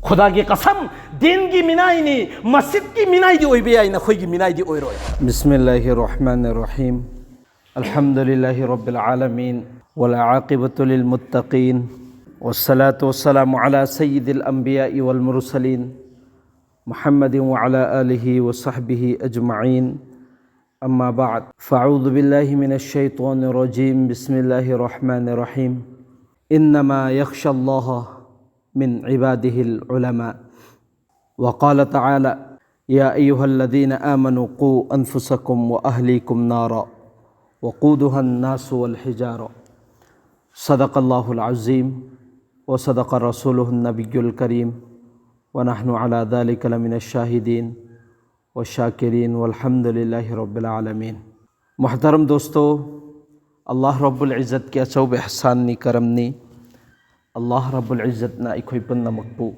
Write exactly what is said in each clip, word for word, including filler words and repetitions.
ꯈꯨꯗꯥꯒꯤ ꯀꯁꯝ, ꯗꯤꯟꯒꯤ ꯃꯤꯅꯥꯏꯅꯤ, ꯃꯁꯖꯤꯗꯀꯤ ꯃꯤꯅꯥꯏꯗꯤ ꯑꯣꯏꯕ ꯌꯥꯏ, ꯅꯈꯣꯏꯒꯤ ꯃꯤꯅꯥꯏꯗꯤ ꯑꯣꯏꯔꯣꯏ꯫ بسم الله الرحمن الرحيم. الحمد لله رب العالمين، والعاقبة للمتقين، والصلاة والسلام على سيد الأنبياء والمرسلين، محمد وعلى آله وصحبه أجمعين. أما بعد، فأعوذ بالله من الشيطان الرجيم. بسم الله الرحمن الرحيم. إنما يخشى الله من عباده العلماء. وقال تعالى: يا أيها الذين آمنوا قوا أنفسكم وأهليكم نارا وقودها الناس والحجارة. صدق الله العظيم وصدق رسوله النبي الكريم، ونحن على ذلك لمن الشاهدين والشاكرين، والحمد لله رب العالمين. ꯃꯨꯍꯇꯔꯝ ꯗꯣꯁꯇꯣ, ꯑꯜꯂꯥꯍ ꯔꯕꯨꯜ ꯏꯖꯠꯀꯤ ꯑꯆꯧꯕ ꯏꯍꯁꯥꯟꯅꯤ, ꯀꯔꯝꯅꯤ꯫ ꯑꯜꯂꯥꯍ ꯔꯕꯨꯜ ꯏꯖꯠꯅ ꯑꯩꯈꯣꯏ ꯄꯨꯝꯅꯃꯛꯄꯨ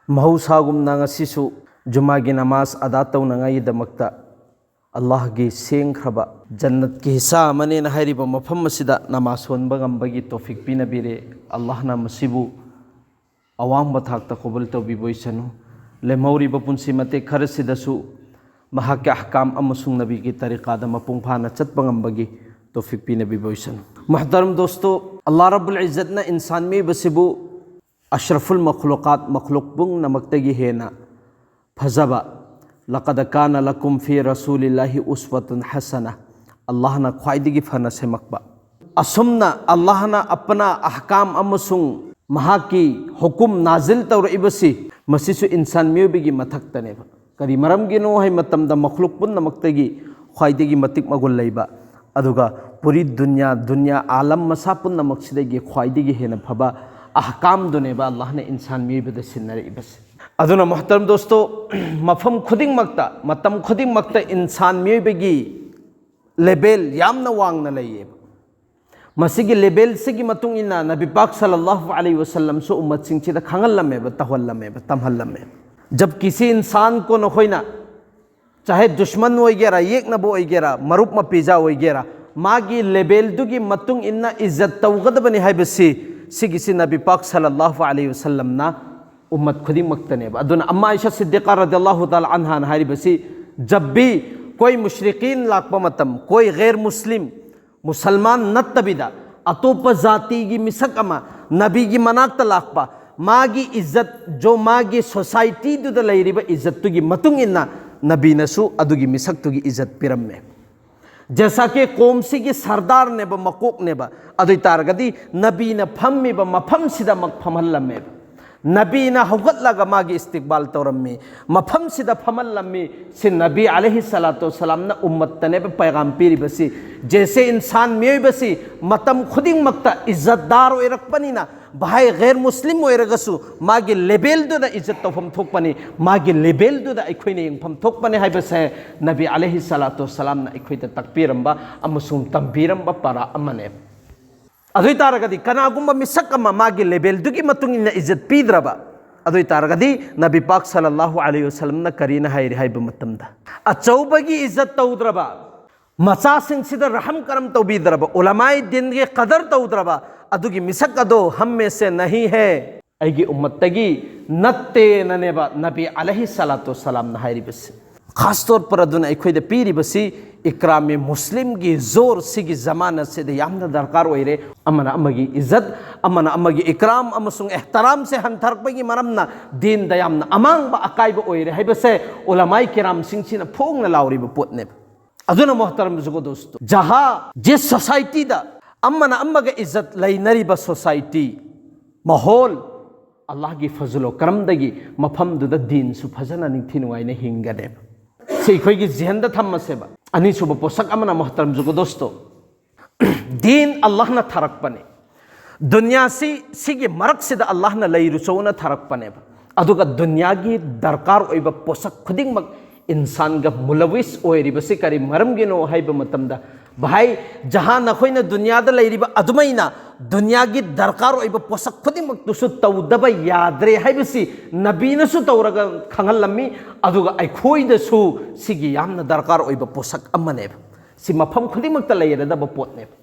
ꯃꯍꯧꯁꯥꯒꯨꯝꯅ ꯉꯁꯤꯁꯨ ꯖꯨꯃꯥꯒꯤ ꯅꯃꯥꯖ ꯑꯗꯥ ꯇꯧꯅꯉꯥꯏꯒꯤꯗꯃꯛꯇ ꯑꯜꯂꯥꯍꯒꯤ ꯁꯦꯡꯈ꯭ꯔꯕ ꯖꯟꯅꯠꯀꯤ ꯍꯤꯁꯥ ꯑꯃꯅꯦꯅ ꯍꯥꯏꯔꯤꯕ ꯃꯐꯝ ꯑꯁꯤꯗ ꯅꯃꯥꯖ ꯁꯣꯟꯕ ꯉꯝꯕꯒꯤ ꯇꯣꯐꯤꯛ ꯄꯤꯅꯕꯤꯔꯦ꯫ ꯑꯜꯂꯥꯍꯅ ꯃꯁꯤꯕꯨ ꯑꯋꯥꯡꯕ ꯊꯥꯛꯇ ꯀꯕꯨꯜ ꯇꯧꯕꯤꯕ ꯑꯣꯏꯁꯅꯨ꯫ ꯂꯦꯝꯍꯧꯔꯤꯕ ꯄꯨꯟꯁꯤ ꯃꯇꯦꯛ ꯈꯔꯁꯤꯗꯁꯨ ꯃꯍꯥꯛꯀꯤ ꯑꯍꯀꯥꯝ ꯑꯃꯁꯨꯡ ꯅꯕꯤꯒꯤ ꯇꯔꯤꯀꯥꯗ ꯃꯄꯨꯡ ꯐꯥꯅ ꯆꯠꯄ ꯉꯝꯕꯒꯤ ꯇꯣꯐꯤꯛ ꯄꯤꯅꯕꯤꯕ ꯑꯣꯏꯁꯅꯨ꯫ ꯃꯨꯍꯇꯔꯝ ꯗꯣꯁꯇꯣ, ꯑꯜꯂꯥꯍ ꯔꯕꯨꯜ ꯏꯖꯠꯅ ꯏꯟꯁꯥꯟ ꯃꯤꯑꯣꯏꯕꯁꯤꯕꯨ ꯑꯁ꯭ꯔꯐꯨꯜ ꯃꯈꯂꯨꯀꯥꯠ, ꯃꯈꯂꯨꯛ ꯄꯨꯝꯅꯃꯛꯇꯒꯤ ꯍꯦꯟꯅ ꯐꯖꯕ, "لقد كان لكم في رسول الله أسوة حسنة", ꯑꯜꯂꯥꯍꯅ ꯈ꯭ꯋꯥꯏꯗꯒꯤ ꯐꯅ ꯁꯦꯝꯃꯛꯄ, ꯑꯁꯨꯝꯅ ꯑꯜꯂꯥꯍꯅ ꯑꯄꯅꯥ ꯑꯍꯀꯥꯝ ꯑꯃꯁꯨꯡ ꯃꯍꯥꯛꯀꯤ ꯍꯨꯀꯨꯝ ꯅꯥꯖꯤꯜ ꯇꯧꯔꯛꯏꯕꯁꯤ, ꯃꯁꯤꯁꯨ ꯏꯟꯁꯥꯟ ꯃꯤꯑꯣꯏꯕꯒꯤ ꯃꯊꯛꯇꯅꯦꯕ꯫ ꯀꯔꯤ ꯃꯔꯝꯒꯤꯅꯣ ꯍꯥꯏ ꯃꯇꯝꯗ, ꯃꯈꯂꯨꯛ ꯄꯨꯝꯅꯃꯛꯇꯒꯤ ꯈ꯭ꯋꯥꯏꯗꯒꯤ ꯃꯇꯤꯛ ꯃꯒꯨꯟ ꯂꯩꯕ, ꯑꯗꯨꯒ ꯄꯨꯔꯤ ꯗꯨꯅꯤꯌꯥ, ꯗꯨꯅꯤꯌꯥ ꯑꯥꯂꯝ ꯃꯁꯥ ꯄꯨꯝꯅꯃꯛꯁꯤꯗꯒꯤ ꯈ꯭ꯋꯥꯏꯗꯒꯤ ꯍꯦꯟꯅ ꯐꯕ ꯑꯍꯀꯥꯝꯗꯨꯅꯦꯕ ꯑꯜꯂꯥꯍꯅ ꯏꯟꯁꯥꯟ ꯃꯤꯑꯣꯏꯕꯗ ꯁꯤꯟꯅꯔꯛꯏꯕꯁꯦ꯫ ꯑꯗꯨꯅ ꯃꯨꯍꯇꯔꯝ ꯗꯣꯁꯇꯣ, ꯃꯐꯝ ꯈꯨꯗꯤꯡꯃꯛꯇ, ꯃꯇꯝ ꯈꯨꯗꯤꯡꯃꯛꯇ ꯏꯟꯁꯥꯟ ꯃꯤꯑꯣꯏꯕꯒꯤ ꯂꯦꯕꯦꯜ ꯌꯥꯝꯅ ꯋꯥꯡꯅ ꯂꯩꯌꯦꯕ꯫ ꯃꯁꯤꯒꯤ ꯂꯦꯕꯦꯜꯁꯤꯒꯤ ꯃꯇꯨꯡ ꯏꯟꯅ ꯅꯕꯤ ꯄꯥꯛ ꯁꯜꯂꯜꯂꯥꯍꯨ ꯑꯂꯩꯍꯤ ꯋꯁꯜꯂꯝꯁꯨ ꯎꯝꯃꯠꯁꯤꯡꯁꯤꯗ ꯈꯪꯍꯜꯂꯝꯃꯦꯕ, ꯇꯧꯍꯜꯂꯝꯃꯦꯕ, ꯇꯝꯍꯜꯂꯝꯃꯦꯕ꯫ ꯖꯕꯀꯤ ꯁꯤ ꯏꯟꯁꯥꯟ ꯀꯣ ꯅꯈꯣꯏꯅ ꯆꯥꯍꯦ ꯗꯨꯁꯃꯟ ꯑꯣꯏꯒꯦꯔꯥ, ꯌꯦꯛꯅꯕ ꯑꯣꯏꯒꯦꯔꯥ, ꯃꯔꯨꯞ ꯃꯄꯤꯖꯥ ꯑꯣꯏꯒꯦꯔꯥ, ꯃꯥꯒꯤ ꯂꯦꯕꯦꯜꯗꯨꯒꯤ ꯃꯇꯨꯡ ꯏꯟꯅ ꯏꯖꯠ ꯇꯧꯒꯗꯕꯅꯤ ꯍꯥꯏꯕꯁꯤ, ꯁꯤꯒꯤꯁꯤ ꯅꯕꯤ ꯄꯥꯛ ꯁꯜꯂꯜꯂꯥꯍꯨ ꯑꯂꯩꯍꯤ ꯋꯁꯜꯂꯝꯅ ꯎꯝꯃꯠ ꯈꯨꯗꯤꯡꯃꯛꯇꯅꯦꯕ꯫ ꯑꯗꯨꯅ ꯑꯝꯃꯥ ꯑꯥꯏꯁꯥ ꯁꯤꯗꯤꯀꯥ ꯔꯗꯤꯌꯜꯂꯥꯍꯨ ꯇꯥꯂꯥ ꯑꯟꯍꯥꯅ ꯍꯥꯏꯔꯤꯕꯁꯤ, "ꯖꯕ ꯚꯤ ꯀꯣꯏ ꯃꯨꯁ꯭ꯔꯤꯀꯤꯟ ꯂꯥꯛꯄ ꯃꯇꯝ, ꯀꯣꯏ ꯒꯩꯔ ꯃꯨꯁꯂꯤꯝ, ꯃꯨꯁꯜꯃꯥꯟ ꯅꯠꯇꯕꯤꯗ ꯑꯇꯣꯞꯄ ꯖꯥꯇꯤꯒꯤ ꯃꯤꯁꯛ ꯑꯃ ꯅꯕꯤꯒꯤ ꯃꯅꯥꯛꯇ ꯂꯥꯛꯄ, ꯃꯥꯒꯤ ꯏꯖꯠ, ꯖꯣ ꯃꯥꯒꯤ ꯁꯣꯁꯥꯏꯇꯤꯗꯨꯗ ꯂꯩꯔꯤꯕ ꯏꯖꯠꯇꯨꯒꯤ ꯃꯇꯨꯡ ꯏꯟꯅ ꯅꯕꯤꯅꯁꯨ ꯑꯗꯨꯒꯤ ꯃꯤꯁꯛꯇꯨꯒꯤ ꯏꯖꯠ ꯄꯤꯔꯝꯃꯦ꯫ ꯖꯦꯁꯥ ꯀꯦ ꯀꯣꯝꯁꯤꯒꯤ ꯁꯔꯗꯥꯔꯅꯦꯕ, ꯃꯀꯣꯛꯅꯦꯕ꯫ ꯑꯗꯨ ꯑꯣꯏ ꯇꯥꯔꯒꯗꯤ ꯅꯕꯤꯅ ꯐꯝꯃꯤꯕ ꯃꯐꯝꯁꯤꯗꯃꯛ ꯐꯝꯍꯜꯂꯝꯃꯦꯕ꯫ ꯅꯕꯤꯅ ꯍꯧꯒꯠꯂꯒ ꯃꯥꯒꯤ ꯏꯁꯇꯤꯛꯕꯥꯜ ꯇꯧꯔꯝꯃꯤ, ꯃꯐꯝꯁꯤꯗ ꯐꯝꯍꯜꯂꯝꯃꯤ꯫ ꯁꯤ ꯅꯕꯤ ꯑꯂꯩꯍꯤ ꯁꯂꯥꯇꯨ ꯋꯁꯂꯥꯝꯅ ꯎꯝꯃꯠꯇꯅꯦꯕ ꯄꯩꯒꯥꯝ ꯄꯤꯔꯤꯕꯁꯤ꯫ ꯖꯦꯁꯦ ꯏꯟꯁꯥꯟ, ꯃꯤꯑꯣꯏꯕꯁꯤ ꯃꯇꯝ ꯈꯨꯗꯤꯡꯃꯛꯇ ꯏꯖꯠꯗꯥꯔ ꯑꯣꯏꯔꯛꯄꯅꯤꯅ, ꯚꯥꯏ, ꯒꯩꯔ ꯃꯨꯁꯂꯤꯝ ꯑꯣꯏꯔꯒꯁꯨ ꯃꯥꯒꯤ ꯂꯦꯕꯦꯜꯗꯨꯗ ꯏꯖꯠ ꯇꯧꯐꯝ ꯊꯣꯛꯄꯅꯤ, ꯃꯥꯒꯤ ꯂꯦꯕꯦꯜꯗꯨꯗ ꯑꯩꯈꯣꯏꯅ ꯌꯦꯡꯐꯝ ꯊꯣꯛꯄꯅꯤ ꯍꯥꯏꯕꯁꯦ ꯅꯕꯤ ꯑꯂꯩꯍꯤ ꯁꯂꯥꯇꯨ ꯋꯁꯂꯥꯝꯅ ꯑꯩꯈꯣꯏꯗ ꯇꯥꯛꯄꯤꯔꯝꯕ ꯑꯃꯁꯨꯡ ꯇꯝꯕꯤꯔꯝꯕ ꯄꯔꯥ ꯑꯃꯅꯦꯕ꯫ ꯑꯗꯨ ꯑꯣꯏ ꯇꯥꯔꯒꯗꯤ ꯀꯅꯥꯒꯨꯝꯕ ꯃꯤꯁꯛ ꯑꯃ ꯃꯥꯒꯤ ꯂꯦꯕꯦꯜꯗꯨꯒꯤ ꯃꯇꯨꯡ ꯏꯟꯅ ꯏꯖꯠ ꯄꯤꯗ꯭ꯔꯕ, ꯑꯗꯨ ꯑꯣꯏ ꯇꯥꯔꯒꯗꯤ ꯅꯕꯤ ꯄꯥꯛ ꯁꯜꯂꯜꯂꯥꯍꯨ ꯑꯂꯩꯍꯤ ꯋꯁꯜꯂꯝꯅ ꯀꯔꯤꯅ ꯍꯥꯏꯔꯤ ꯍꯥꯏꯕ ꯃꯇꯝꯗ, ꯑꯆꯧꯕꯒꯤ ꯏꯖꯠ ꯇꯧꯗ꯭ꯔꯕ, ꯃꯆꯥꯁꯤꯡꯁꯤꯗ ꯔꯍꯝ ꯀꯔꯝ ꯇꯧꯕꯤꯗ꯭ꯔꯕ, ꯎꯂꯃꯥꯏ ꯗꯤꯟꯒꯤ ꯀꯗꯔ ꯇꯧꯗ꯭ꯔꯕ ꯑꯗꯨꯒꯤ ꯃꯤꯁꯛ ꯑꯗꯣ "ꯍꯝꯃꯦ ꯁꯦ ꯅꯍꯤ ꯍꯦ", ꯑꯩꯒꯤ ꯎꯝꯃꯠꯇꯒꯤ ꯅꯠꯇꯦꯅꯅꯦꯕ ꯅꯕꯤ ꯑꯂꯩꯍꯤ ꯁꯂꯥꯇꯨ ꯋꯁꯂꯥꯝꯅ ꯍꯥꯏꯔꯤꯕꯁꯤ꯫ ꯈꯥꯁ ꯇꯧꯔ ꯄꯔ ꯑꯗꯨꯅ ꯑꯩꯈꯣꯏꯗ ꯄꯤꯔꯤꯕꯁꯤ ꯏꯀ꯭ꯔꯥꯃꯦ ꯃꯨꯁꯂꯤꯝꯒꯤ ꯖꯣꯔ ꯁꯤꯒꯤ ꯖꯃꯥꯅꯥꯁꯤꯗ ꯌꯥꯝꯅ ꯗꯔꯀꯥꯔ ꯑꯣꯏꯔꯦ꯫ ꯑꯃꯅ ꯑꯃꯒꯤ ꯏꯖꯠ, ꯑꯃꯅ ꯑꯃꯒꯤ ꯏꯀ꯭ꯔꯥꯝ ꯑꯃꯁꯨꯡ ꯑꯦꯍꯇꯔꯥꯝꯁꯦ ꯍꯟꯊꯔꯛꯄꯒꯤ ꯃꯔꯝꯅ ꯗꯤꯟꯗ ꯌꯥꯝꯅ ꯑꯃꯥꯡꯕ ꯑꯀꯥꯏꯕ ꯑꯣꯏꯔꯦ ꯍꯥꯏꯕꯁꯦ ꯎꯂꯃꯥꯏ ꯀꯤꯔꯥꯝꯁꯤꯡꯁꯤꯅ ꯐꯣꯡꯅ ꯂꯥꯎꯔꯤꯕ ꯄꯣꯠꯅꯦꯕ꯫ ꯑꯗꯨꯅ ꯃꯣꯍꯇꯔꯝ ꯖꯨꯒꯣ ꯗꯣꯁꯇꯣ, ꯖꯍꯥ ꯖꯤꯁ ꯁꯣꯁꯥꯏꯇꯤꯗ ꯑꯃꯅ ꯑꯃꯒ ꯏꯖꯠ ꯂꯩꯅꯔꯤꯕ ꯁꯣꯁꯥꯏꯇꯤ, ꯃꯥꯍꯣꯜ, ꯑꯜꯂꯥꯍꯒꯤ ꯐꯖꯂꯣ ꯀꯔꯝꯗꯒꯤ ꯃꯐꯝꯗꯨꯗ ꯗꯤꯟꯁꯨ ꯐꯖꯅ ꯅꯤꯡꯊꯤ ꯅꯨꯡꯉꯥꯏꯅ ꯍꯤꯡꯒꯅꯦꯕ꯫ ꯁꯤ ꯑꯩꯈꯣꯏꯒꯤ ꯖꯤꯍꯟꯗ ꯊꯝꯃꯁꯦꯕ꯫ ꯑꯅꯤꯁꯨꯕ ꯄꯣꯠꯁꯛ ꯑꯃꯅ, ꯃꯣꯍꯇꯔꯝ ꯖꯨꯒꯣ ꯗꯣꯁꯇꯣ, ꯗꯤꯟ ꯑꯜꯂꯥꯍꯅ ꯊꯥꯔꯛꯄꯅꯤ꯫ ꯗꯨꯅꯤꯌꯥꯁꯤ, ꯁꯤꯒꯤ ꯃꯔꯛꯁꯤꯗ ꯑꯜꯂꯥꯍꯅ ꯂꯩꯔꯨꯆꯣꯅ ꯊꯥꯔꯛꯄꯅꯦꯕ꯫ ꯑꯗꯨꯒ ꯗꯨꯅꯤꯌꯥꯒꯤ ꯗꯔꯀꯥꯔ ꯑꯣꯏꯕ ꯄꯣꯠꯁꯛ ꯈꯨꯗꯤꯡꯃꯛ ꯏꯟꯁꯥꯟꯒ ꯃꯨꯂꯋꯤꯁ ꯑꯣꯏꯔꯤꯕꯁꯤ ꯀꯔꯤ ꯃꯔꯝꯒꯤꯅꯣ ꯍꯥꯏꯕ ꯃꯇꯝꯗ, ꯚꯥꯏ, ꯖꯍꯥ ꯅꯈꯣꯏꯅ ꯗꯨꯅꯤꯌꯥꯗ ꯂꯩꯔꯤꯕ ꯑꯗꯨꯃꯥꯏꯅ ꯗꯨꯅꯤꯌꯥꯒꯤ ꯗꯔꯀꯥꯔ ꯑꯣꯏꯕ ꯄꯣꯠꯁꯛ ꯈꯨꯗꯤꯡꯃꯛꯇꯨꯁꯨ ꯇꯧꯗꯕ ꯌꯥꯗ꯭ꯔꯦ ꯍꯥꯏꯕꯁꯤ ꯅꯕꯤꯅꯁꯨ ꯇꯧꯔꯒ ꯈꯪꯍꯜꯂꯝꯃꯤ, ꯑꯗꯨꯒ ꯑꯩꯈꯣꯏꯗꯁꯨ ꯁꯤꯒꯤ ꯌꯥꯝꯅ ꯗꯔꯀꯥꯔ ꯑꯣꯏꯕ ꯄꯣꯠꯁꯛ ꯑꯃꯅꯦꯕ꯫ ꯁꯤ ꯃꯐꯝ ꯈꯨꯗꯤꯡꯃꯛꯇ ꯂꯩꯔꯗꯕ ꯄꯣꯠꯅꯦꯕ꯫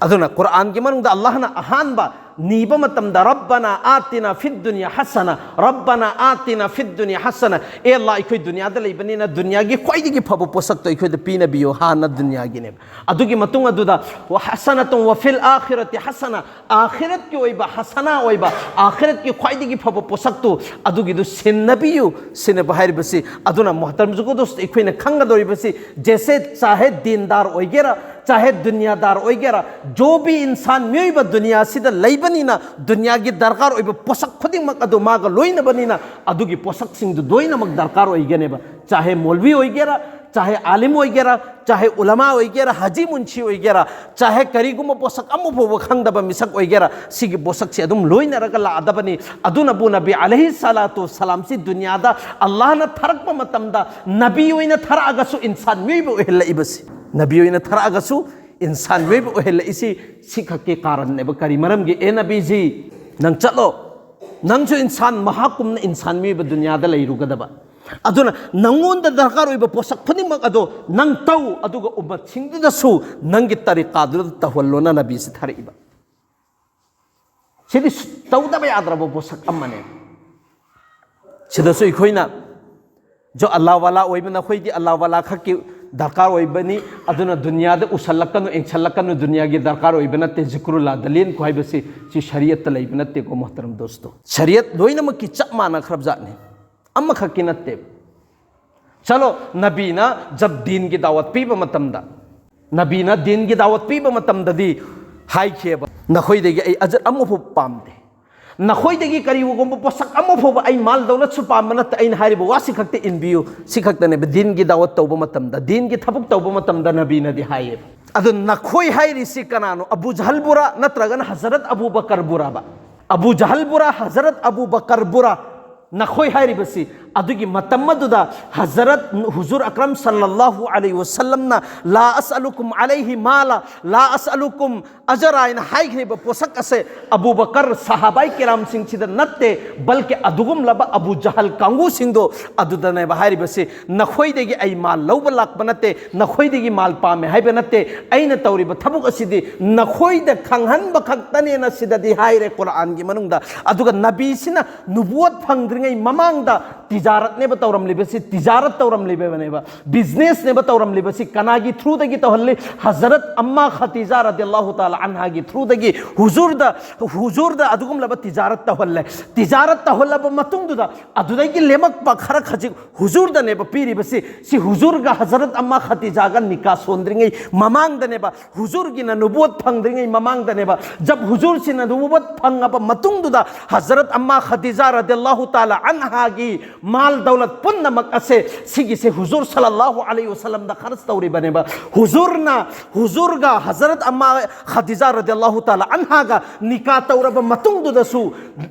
ꯑꯗꯨꯅ ꯀꯨꯔꯥꯟꯒꯤ ꯃꯅꯨꯡꯗ ꯑꯜꯂꯥꯍꯅ ꯑꯍꯥꯟꯕ ꯅꯤꯕ ꯃꯇꯝꯗ "ꯔꯕꯅꯥ ꯑꯥꯇꯤꯅꯥ ꯐꯤꯗ ꯗꯨꯅꯤꯌꯥ ꯍꯁꯅꯥ, ꯔꯕꯅꯥ ꯑꯥꯇꯤꯅꯥ ꯐꯤꯗ ꯗꯨꯅꯤꯌꯥ ꯍꯁꯅꯥ", ꯑꯦ ꯑꯜꯂꯥ, ꯑꯩꯈꯣꯏ ꯗꯨꯅꯤꯌꯥꯗ ꯂꯩꯕꯅꯤꯅ ꯗꯨꯅꯤꯌꯥꯒꯤ ꯈ꯭ꯋꯥꯏꯗꯒꯤ ꯐꯕ ꯄꯣꯠꯁꯛꯇꯣ ꯑꯩꯈꯣꯏꯗ ꯄꯤꯅꯕꯤꯌꯨ ꯍꯥꯟꯅ ꯗꯨꯅꯤꯌꯥꯒꯤꯅꯦꯕ꯫ ꯑꯗꯨꯒꯤ ꯃꯇꯨꯡ ꯑꯗꯨꯗ "ꯍꯁꯅꯥꯇꯨꯟ ꯋꯥ ꯐꯤꯜ ꯑꯥꯈꯤꯔꯥꯇꯤ ꯍꯁꯅꯥ", ꯑꯥꯈꯤꯔꯠꯀꯤ ꯑꯣꯏꯕ ꯍꯁꯅꯥ ꯑꯣꯏꯕ, ꯑꯥꯈꯤꯔꯠꯀꯤ ꯈ꯭ꯋꯥꯏꯗꯒꯤ ꯐꯕ ꯄꯣꯠꯁꯛꯇꯨ ꯑꯗꯨꯒꯤꯗꯨ ꯁꯤꯟꯅꯕꯤꯌꯨ ꯁꯤꯟꯅꯕ ꯍꯥꯏꯔꯤꯕꯁꯤ꯫ ꯑꯗꯨꯅ ꯃꯣꯍꯇꯔꯝ ꯖꯨꯒꯨꯗꯣꯁ, ꯑꯩꯈꯣꯏꯅ ꯈꯪꯒꯗꯧꯔꯤꯕꯁꯤ, ꯖꯦꯁꯦ ꯆꯥꯍꯦ ꯗꯤꯟꯗꯥꯔ ꯑꯣꯏꯒꯦꯔꯥ, ꯆꯥꯍꯦ ꯗꯨꯅꯤꯌꯥꯗꯥꯔ ꯑꯣꯏꯒꯦꯔꯥ, ꯖꯣ ꯚꯤ ꯏꯟꯁꯥꯟ, ꯃꯤꯑꯣꯏꯕ ꯗꯨꯅꯤꯌꯥꯁꯤꯗ ꯂꯩꯕꯅꯤꯅ ꯗꯨꯅꯤꯌꯥꯒꯤ ꯗꯔꯀꯥꯔ ꯑꯣꯏꯕ ꯄꯣꯠꯁꯛ ꯈꯨꯗꯤꯡꯃꯛ ꯑꯗꯨ ꯃꯥꯒ ꯂꯣꯏꯅꯕꯅꯤꯅ ꯑꯗꯨꯒꯤ ꯄꯣꯠꯁꯛꯁꯤꯡꯗꯨ ꯂꯣꯏꯅꯃꯛ ꯗꯔꯀꯥꯔ ꯑꯣꯏꯒꯅꯦꯕ꯫ ꯆꯥꯍꯦ ꯃꯧꯂꯚꯤ ꯑꯣꯏꯒꯦꯔꯥ, ꯆꯥꯍꯦ ꯑꯥꯂꯤꯝ ꯑꯣꯏꯒꯦꯔꯥ, ꯆꯥꯍꯦ ꯎꯂꯃꯥ ꯑꯣꯏꯒꯦꯔꯥ, ꯍꯥꯖꯤ ꯃꯨꯟꯁꯤ ꯑꯣꯏꯒꯦꯔꯥ, ꯆꯥꯍꯦ ꯀꯔꯤꯒꯨꯝꯕ ꯄꯣꯠꯁꯛ ꯑꯃ ꯐꯥꯎꯕ ꯈꯪꯗꯕ ꯃꯤꯁꯛ ꯑꯣꯏꯒꯦꯔꯥ, ꯁꯤꯒꯤ ꯄꯣꯠꯁꯛꯁꯤ ꯑꯗꯨꯝ ꯂꯣꯏꯅꯔꯒ ꯂꯥꯛꯑꯗꯕꯅꯤ꯫ ꯑꯗꯨꯅꯕꯨ ꯅꯕꯤ ꯑꯂꯩꯍꯤ ꯁꯂꯥꯇꯨ ꯁꯂꯥꯝꯁꯤ ꯗꯨꯅꯤꯌꯥꯗ ꯑꯜꯂꯥꯍꯅ ꯊꯥꯔꯛꯄ ꯃꯇꯝꯗ ꯅꯕꯤ ꯑꯣꯏꯅ ꯊꯥꯔꯛꯑꯒꯁꯨ ꯏꯟꯁꯥꯟ ꯃꯤꯑꯣꯏꯕ ꯑꯣꯏꯍꯜꯂꯛꯏꯕꯁꯤ, ꯅꯕꯤ ꯑꯣꯏꯅ ꯊꯥꯔꯛꯑꯒꯁꯨ ꯏꯟꯁꯥꯟ ꯃꯤꯑꯣꯏꯕ ꯑꯣꯏꯍꯜꯂꯛꯏꯁꯤ ꯁꯤꯈꯛꯀꯤ ꯀꯥꯔꯟꯅꯦꯕ꯫ ꯀꯔꯤ ꯃꯔꯝꯒꯤ? "ꯑꯦ ꯅꯕꯤꯖꯤ, ꯅꯪ ꯆꯠꯂꯣ, ꯅꯪꯁꯨ ꯏꯟꯁꯥꯟ ꯃꯍꯥꯛꯀꯨꯝꯅ ꯏꯟꯁꯥꯟ ꯃꯤꯑꯣꯏꯕ ꯗꯨꯅꯤꯌꯥꯗ ꯂꯩꯔꯨꯒꯗꯕ꯫ ꯑꯗꯨꯅ ꯅꯪꯉꯣꯟꯗ ꯗꯔꯀꯥꯔ ꯑꯣꯏꯕ ꯄꯣꯠꯁꯛ ꯈꯨꯗꯤꯡꯃꯛ ꯑꯗꯣ ꯅꯪ ꯇꯧ, ꯑꯗꯨꯒ ꯎꯝꯃꯠꯁꯤꯡꯗꯨꯗꯁꯨ ꯅꯪꯒꯤ ꯇꯔꯤꯀꯥꯗꯨꯗ ꯇꯧꯍꯜꯂꯣꯅ" ꯅꯕꯤꯁꯤ ꯊꯥꯔꯛꯏꯕ꯫ ꯁꯤꯗꯤ ꯁꯨ-, ꯇꯧꯗꯕ ꯌꯥꯗ꯭ꯔꯕ ꯄꯣꯠꯁꯛ ꯑꯃꯅꯦ꯫ ꯁꯤꯗꯁꯨ ꯑꯩꯈꯣꯏꯅ ꯖꯣ ꯑꯜꯂꯥ ꯋꯥꯂꯥ ꯑꯣꯏꯕ ꯅꯈꯣꯏꯗꯤ ꯑꯜꯂꯥ ꯋꯥꯂꯥ ꯈꯛꯀꯤ ꯗꯔꯀꯥꯔ ꯑꯣꯏꯕꯅꯤ, ꯑꯗꯨꯅ ꯗꯨꯅꯤꯌꯥꯗ ꯎꯁꯜꯂꯛꯀꯅꯨ, ꯌꯦꯡꯁꯜꯂꯛꯀꯅꯨ, ꯗꯨꯅꯤꯌꯥꯒꯤ ꯗꯔꯀꯥꯔ ꯑꯣꯏꯕ ꯅꯠꯇꯦ, ꯖꯤꯀ꯭ꯔꯨꯜꯂꯥꯗ ꯂꯦꯟꯈꯣ ꯍꯥꯏꯕꯁꯤ ꯁꯤ ꯁꯔꯤꯌꯠꯇ ꯂꯩꯕ ꯅꯠꯇꯦꯀꯣ, ꯃꯣꯍꯇꯔꯝ ꯗꯣꯁꯇꯣ꯫ ꯁꯔꯤꯌꯠ ꯂꯣꯏꯅꯃꯛꯀꯤ ꯆꯞ ꯃꯥꯟꯅꯈ꯭ꯔꯕ ꯖꯥꯠꯅꯤ, ꯑꯃꯈꯛꯀꯤ ꯅꯠꯇꯦꯕ꯫ ꯆꯂꯣ, ꯅꯕꯤꯅ ꯖꯕ ꯗꯤꯟꯒꯤ ꯗꯥꯋꯠ ꯄꯤꯕ ꯃꯇꯝꯗ, ꯅꯕꯤꯅ ꯗꯤꯟꯒꯤ ꯗꯥꯋꯠ ꯄꯤꯕ ꯃꯇꯝꯗꯗꯤ ꯍꯥꯏꯈꯤꯑꯕ, "ꯅꯈꯣꯏꯗꯒꯤ ꯑꯩ ꯑꯖꯔ ꯑꯃꯐꯥꯎ ꯄꯥꯝꯗꯦ, ꯅꯈꯣꯏꯗꯒꯤ ꯀꯔꯤꯒꯨꯝꯕ ꯄꯣꯠꯁꯛ ꯑꯃ ꯐꯥꯎꯕ ꯑꯩ ꯃꯥꯜ ꯗꯧꯂꯠꯁꯨ ꯄꯥꯝꯕ ꯅꯠꯇꯦ, ꯑꯩꯅ ꯍꯥꯏꯔꯤꯕ ꯋꯥꯁꯤ ꯈꯛꯇ ꯏꯟꯕꯤꯌꯨ", ꯁꯤ ꯈꯛꯇꯅꯦꯕ꯫ ꯗꯤꯟꯒꯤ ꯗꯥꯋꯠ ꯇꯧꯕ ꯃꯇꯝꯗ, ꯗꯤꯟꯒꯤ ꯊꯕꯛ ꯇꯧꯕ ꯃꯇꯝꯗ ꯅꯕꯤꯅꯗꯤ ꯍꯥꯏꯌꯦꯕ꯫ ꯑꯗꯨ ꯅꯈꯣꯏ ꯍꯥꯏꯔꯤꯁꯤ ꯀꯅꯥꯅꯣ? ꯑꯕꯨ ꯖꯍꯜꯕꯨꯔꯥ ꯅꯠꯇ꯭ꯔꯒꯅ ꯍꯖꯔꯠ ꯑꯕꯨ ꯕꯀꯔꯕꯨꯔꯥꯕ? ꯑꯕꯨ ꯖꯍꯜꯕꯨꯔꯥ, ꯍꯖꯔꯠ ꯑꯕꯨ ꯕꯀꯔꯕꯨꯔꯥ? ꯅꯈꯣꯏ ꯍꯥꯏꯔꯤꯕꯁꯤ ꯑꯗꯨꯒꯤ ꯃꯇꯝ ꯑꯗꯨꯗ ꯍꯖꯔꯠ ꯍꯨꯖꯨꯔ ꯑꯀ꯭ꯔꯝ ꯁꯜꯂꯜꯂꯥꯍꯨ ꯑꯂꯩꯍꯤ ꯋꯁꯜꯂꯝꯅ "ꯂꯥ ꯑꯁꯑꯂꯨꯀꯨꯝ ꯑꯂꯩꯍꯤ ꯃꯥꯂꯥ, ꯂꯥ ꯑꯁꯑꯂꯨꯀꯨꯝ ꯑꯖꯔ" ꯍꯥꯏꯅ ꯍꯥꯏꯈ꯭ꯔꯤꯕ ꯄꯣꯠꯁꯛ ꯑꯁꯦ ꯑꯕꯨ ꯕꯀꯔ ꯁꯍꯥꯕꯥꯏ ꯀꯤꯔꯥꯝꯁꯤꯡꯁꯤꯗ ꯅꯠꯇꯦ, ꯕꯜꯀꯤ ꯑꯗꯨꯒꯨꯝꯂꯕ ꯑꯕꯨ ꯖꯍꯜ ꯀꯥꯡꯕꯨꯁꯤꯡꯗꯣ ꯑꯗꯨꯗꯅꯦꯕ ꯍꯥꯏꯔꯤꯕꯁꯤ꯫ "ꯅꯈꯣꯏꯗꯒꯤ ꯑꯩ ꯃꯥꯜ ꯂꯧꯕ ꯂꯥꯛꯄ ꯅꯠꯇꯦ, ꯅꯈꯣꯏꯗꯒꯤ ꯃꯥꯜ ꯄꯥꯝꯃꯦ ꯍꯥꯏꯕ ꯅꯠꯇꯦ, ꯑꯩꯅ ꯇꯧꯔꯤꯕ ꯊꯕꯛ ꯑꯁꯤꯗꯤ ꯅꯈꯣꯏꯗ ꯈꯪꯍꯟꯕ ꯈꯛꯇꯅꯦꯅ" ꯁꯤꯗꯗꯤ ꯍꯥꯏꯔꯦ ꯀꯨꯔꯥꯟꯒꯤ ꯃꯅꯨꯡꯗ꯫ ꯑꯗꯨꯒ ꯅꯕꯤꯁꯤꯅ ꯅꯨꯕꯨꯋꯠ ꯐꯪꯗ꯭ꯔꯤꯉꯩ ꯃꯃꯥꯡꯗ ꯇꯤꯖꯥꯔꯠꯅꯦꯕ ꯇꯧꯔꯝꯂꯤꯕꯁꯤ, ꯇꯤꯖꯥꯔꯠ ꯇꯧꯔꯝꯂꯤꯕꯅꯦꯕ, ꯕꯤꯖꯤꯅꯦꯁꯅꯦꯕ ꯇꯧꯔꯝꯂꯤꯕꯁꯤ꯫ ꯀꯅꯥꯒꯤ ꯊ꯭ꯔꯨꯗꯒꯤ ꯇꯧꯍꯜꯂꯤ? ꯍꯖꯔꯠ ꯑꯝꯃꯥ ꯈꯗꯤꯖꯥ ꯔꯗꯤꯌꯜꯂꯥꯍꯨ ꯇꯥꯂꯥ ꯑꯟꯍꯥꯒꯤ ꯊ꯭ꯔꯨꯗꯒꯤ ꯍꯨꯖꯨꯔꯗ, ꯍꯨꯖꯨꯔꯗ ꯑꯗꯨꯒꯨꯝꯂꯕ ꯇꯤꯖꯥꯔꯠ ꯇꯧꯍꯜꯂꯦ꯫ ꯇꯤꯖꯥꯔꯠ ꯇꯧꯍꯜꯂꯕ ꯃꯇꯨꯡꯗꯨꯗ ꯑꯗꯨꯗꯒꯤ ꯂꯦꯝꯃꯛꯄ ꯈꯔ ꯈꯖꯤꯛ ꯍꯨꯖꯨꯔꯗꯅꯦꯕ ꯄꯤꯔꯤꯕꯁꯤ꯫ ꯁꯤ ꯍꯨꯖꯨꯔꯒ ꯍꯖꯔꯠ ꯑꯝꯃꯥ ꯈꯗꯤꯖꯥꯒ ꯅꯤꯀꯥ ꯁꯣꯟꯗ꯭ꯔꯤꯉꯩ ꯃꯃꯥꯡꯗꯅꯦꯕ, ꯍꯨꯖꯨꯔꯒꯤꯅ ꯅꯨꯕꯨꯋꯠ ꯐꯪꯗ꯭ꯔꯤꯉꯩ ꯃꯃꯥꯡꯗꯅꯦꯕ꯫ ꯖꯕ ꯍꯨꯖꯨꯔꯁꯤꯅ ꯅꯨꯕꯨꯋꯠ ꯐꯪꯉꯕ ꯃꯇꯨꯡꯗꯨꯗ ꯍꯖꯔꯠ ꯑꯝꯃꯥ ꯈꯗꯤꯖꯥ ꯔꯗꯤꯌꯜꯂꯥꯍꯨ ꯇꯥꯂꯥ ꯑꯟꯍꯥꯒꯤ ꯃꯥꯜ ꯗꯧꯂꯠ ꯄꯨꯝꯅꯃꯛ ꯑꯁꯦ ꯁꯤꯒꯤꯁꯦ ꯍꯨꯖꯨꯔ ꯁꯜꯂꯜꯂꯥꯍꯨ ꯑꯂꯩꯍꯤ ꯋꯁꯜꯂꯝꯗ ꯈꯔꯖ ꯇꯧꯔꯤꯕꯅꯦꯕ꯫ ꯍꯨꯖꯨꯔꯅ, ꯍꯨꯖꯨꯔꯒ ꯍꯖꯔꯠ ꯑꯝꯃꯥ ꯈꯗꯤꯖꯥ ꯔꯗꯤꯌꯜꯂꯥꯍꯨ ꯇꯥꯂꯥ ꯑꯟꯍꯥꯒ ꯅꯤꯀꯥ ꯇꯧꯔꯕ ꯃꯇꯨꯡꯗꯨꯗꯁꯨ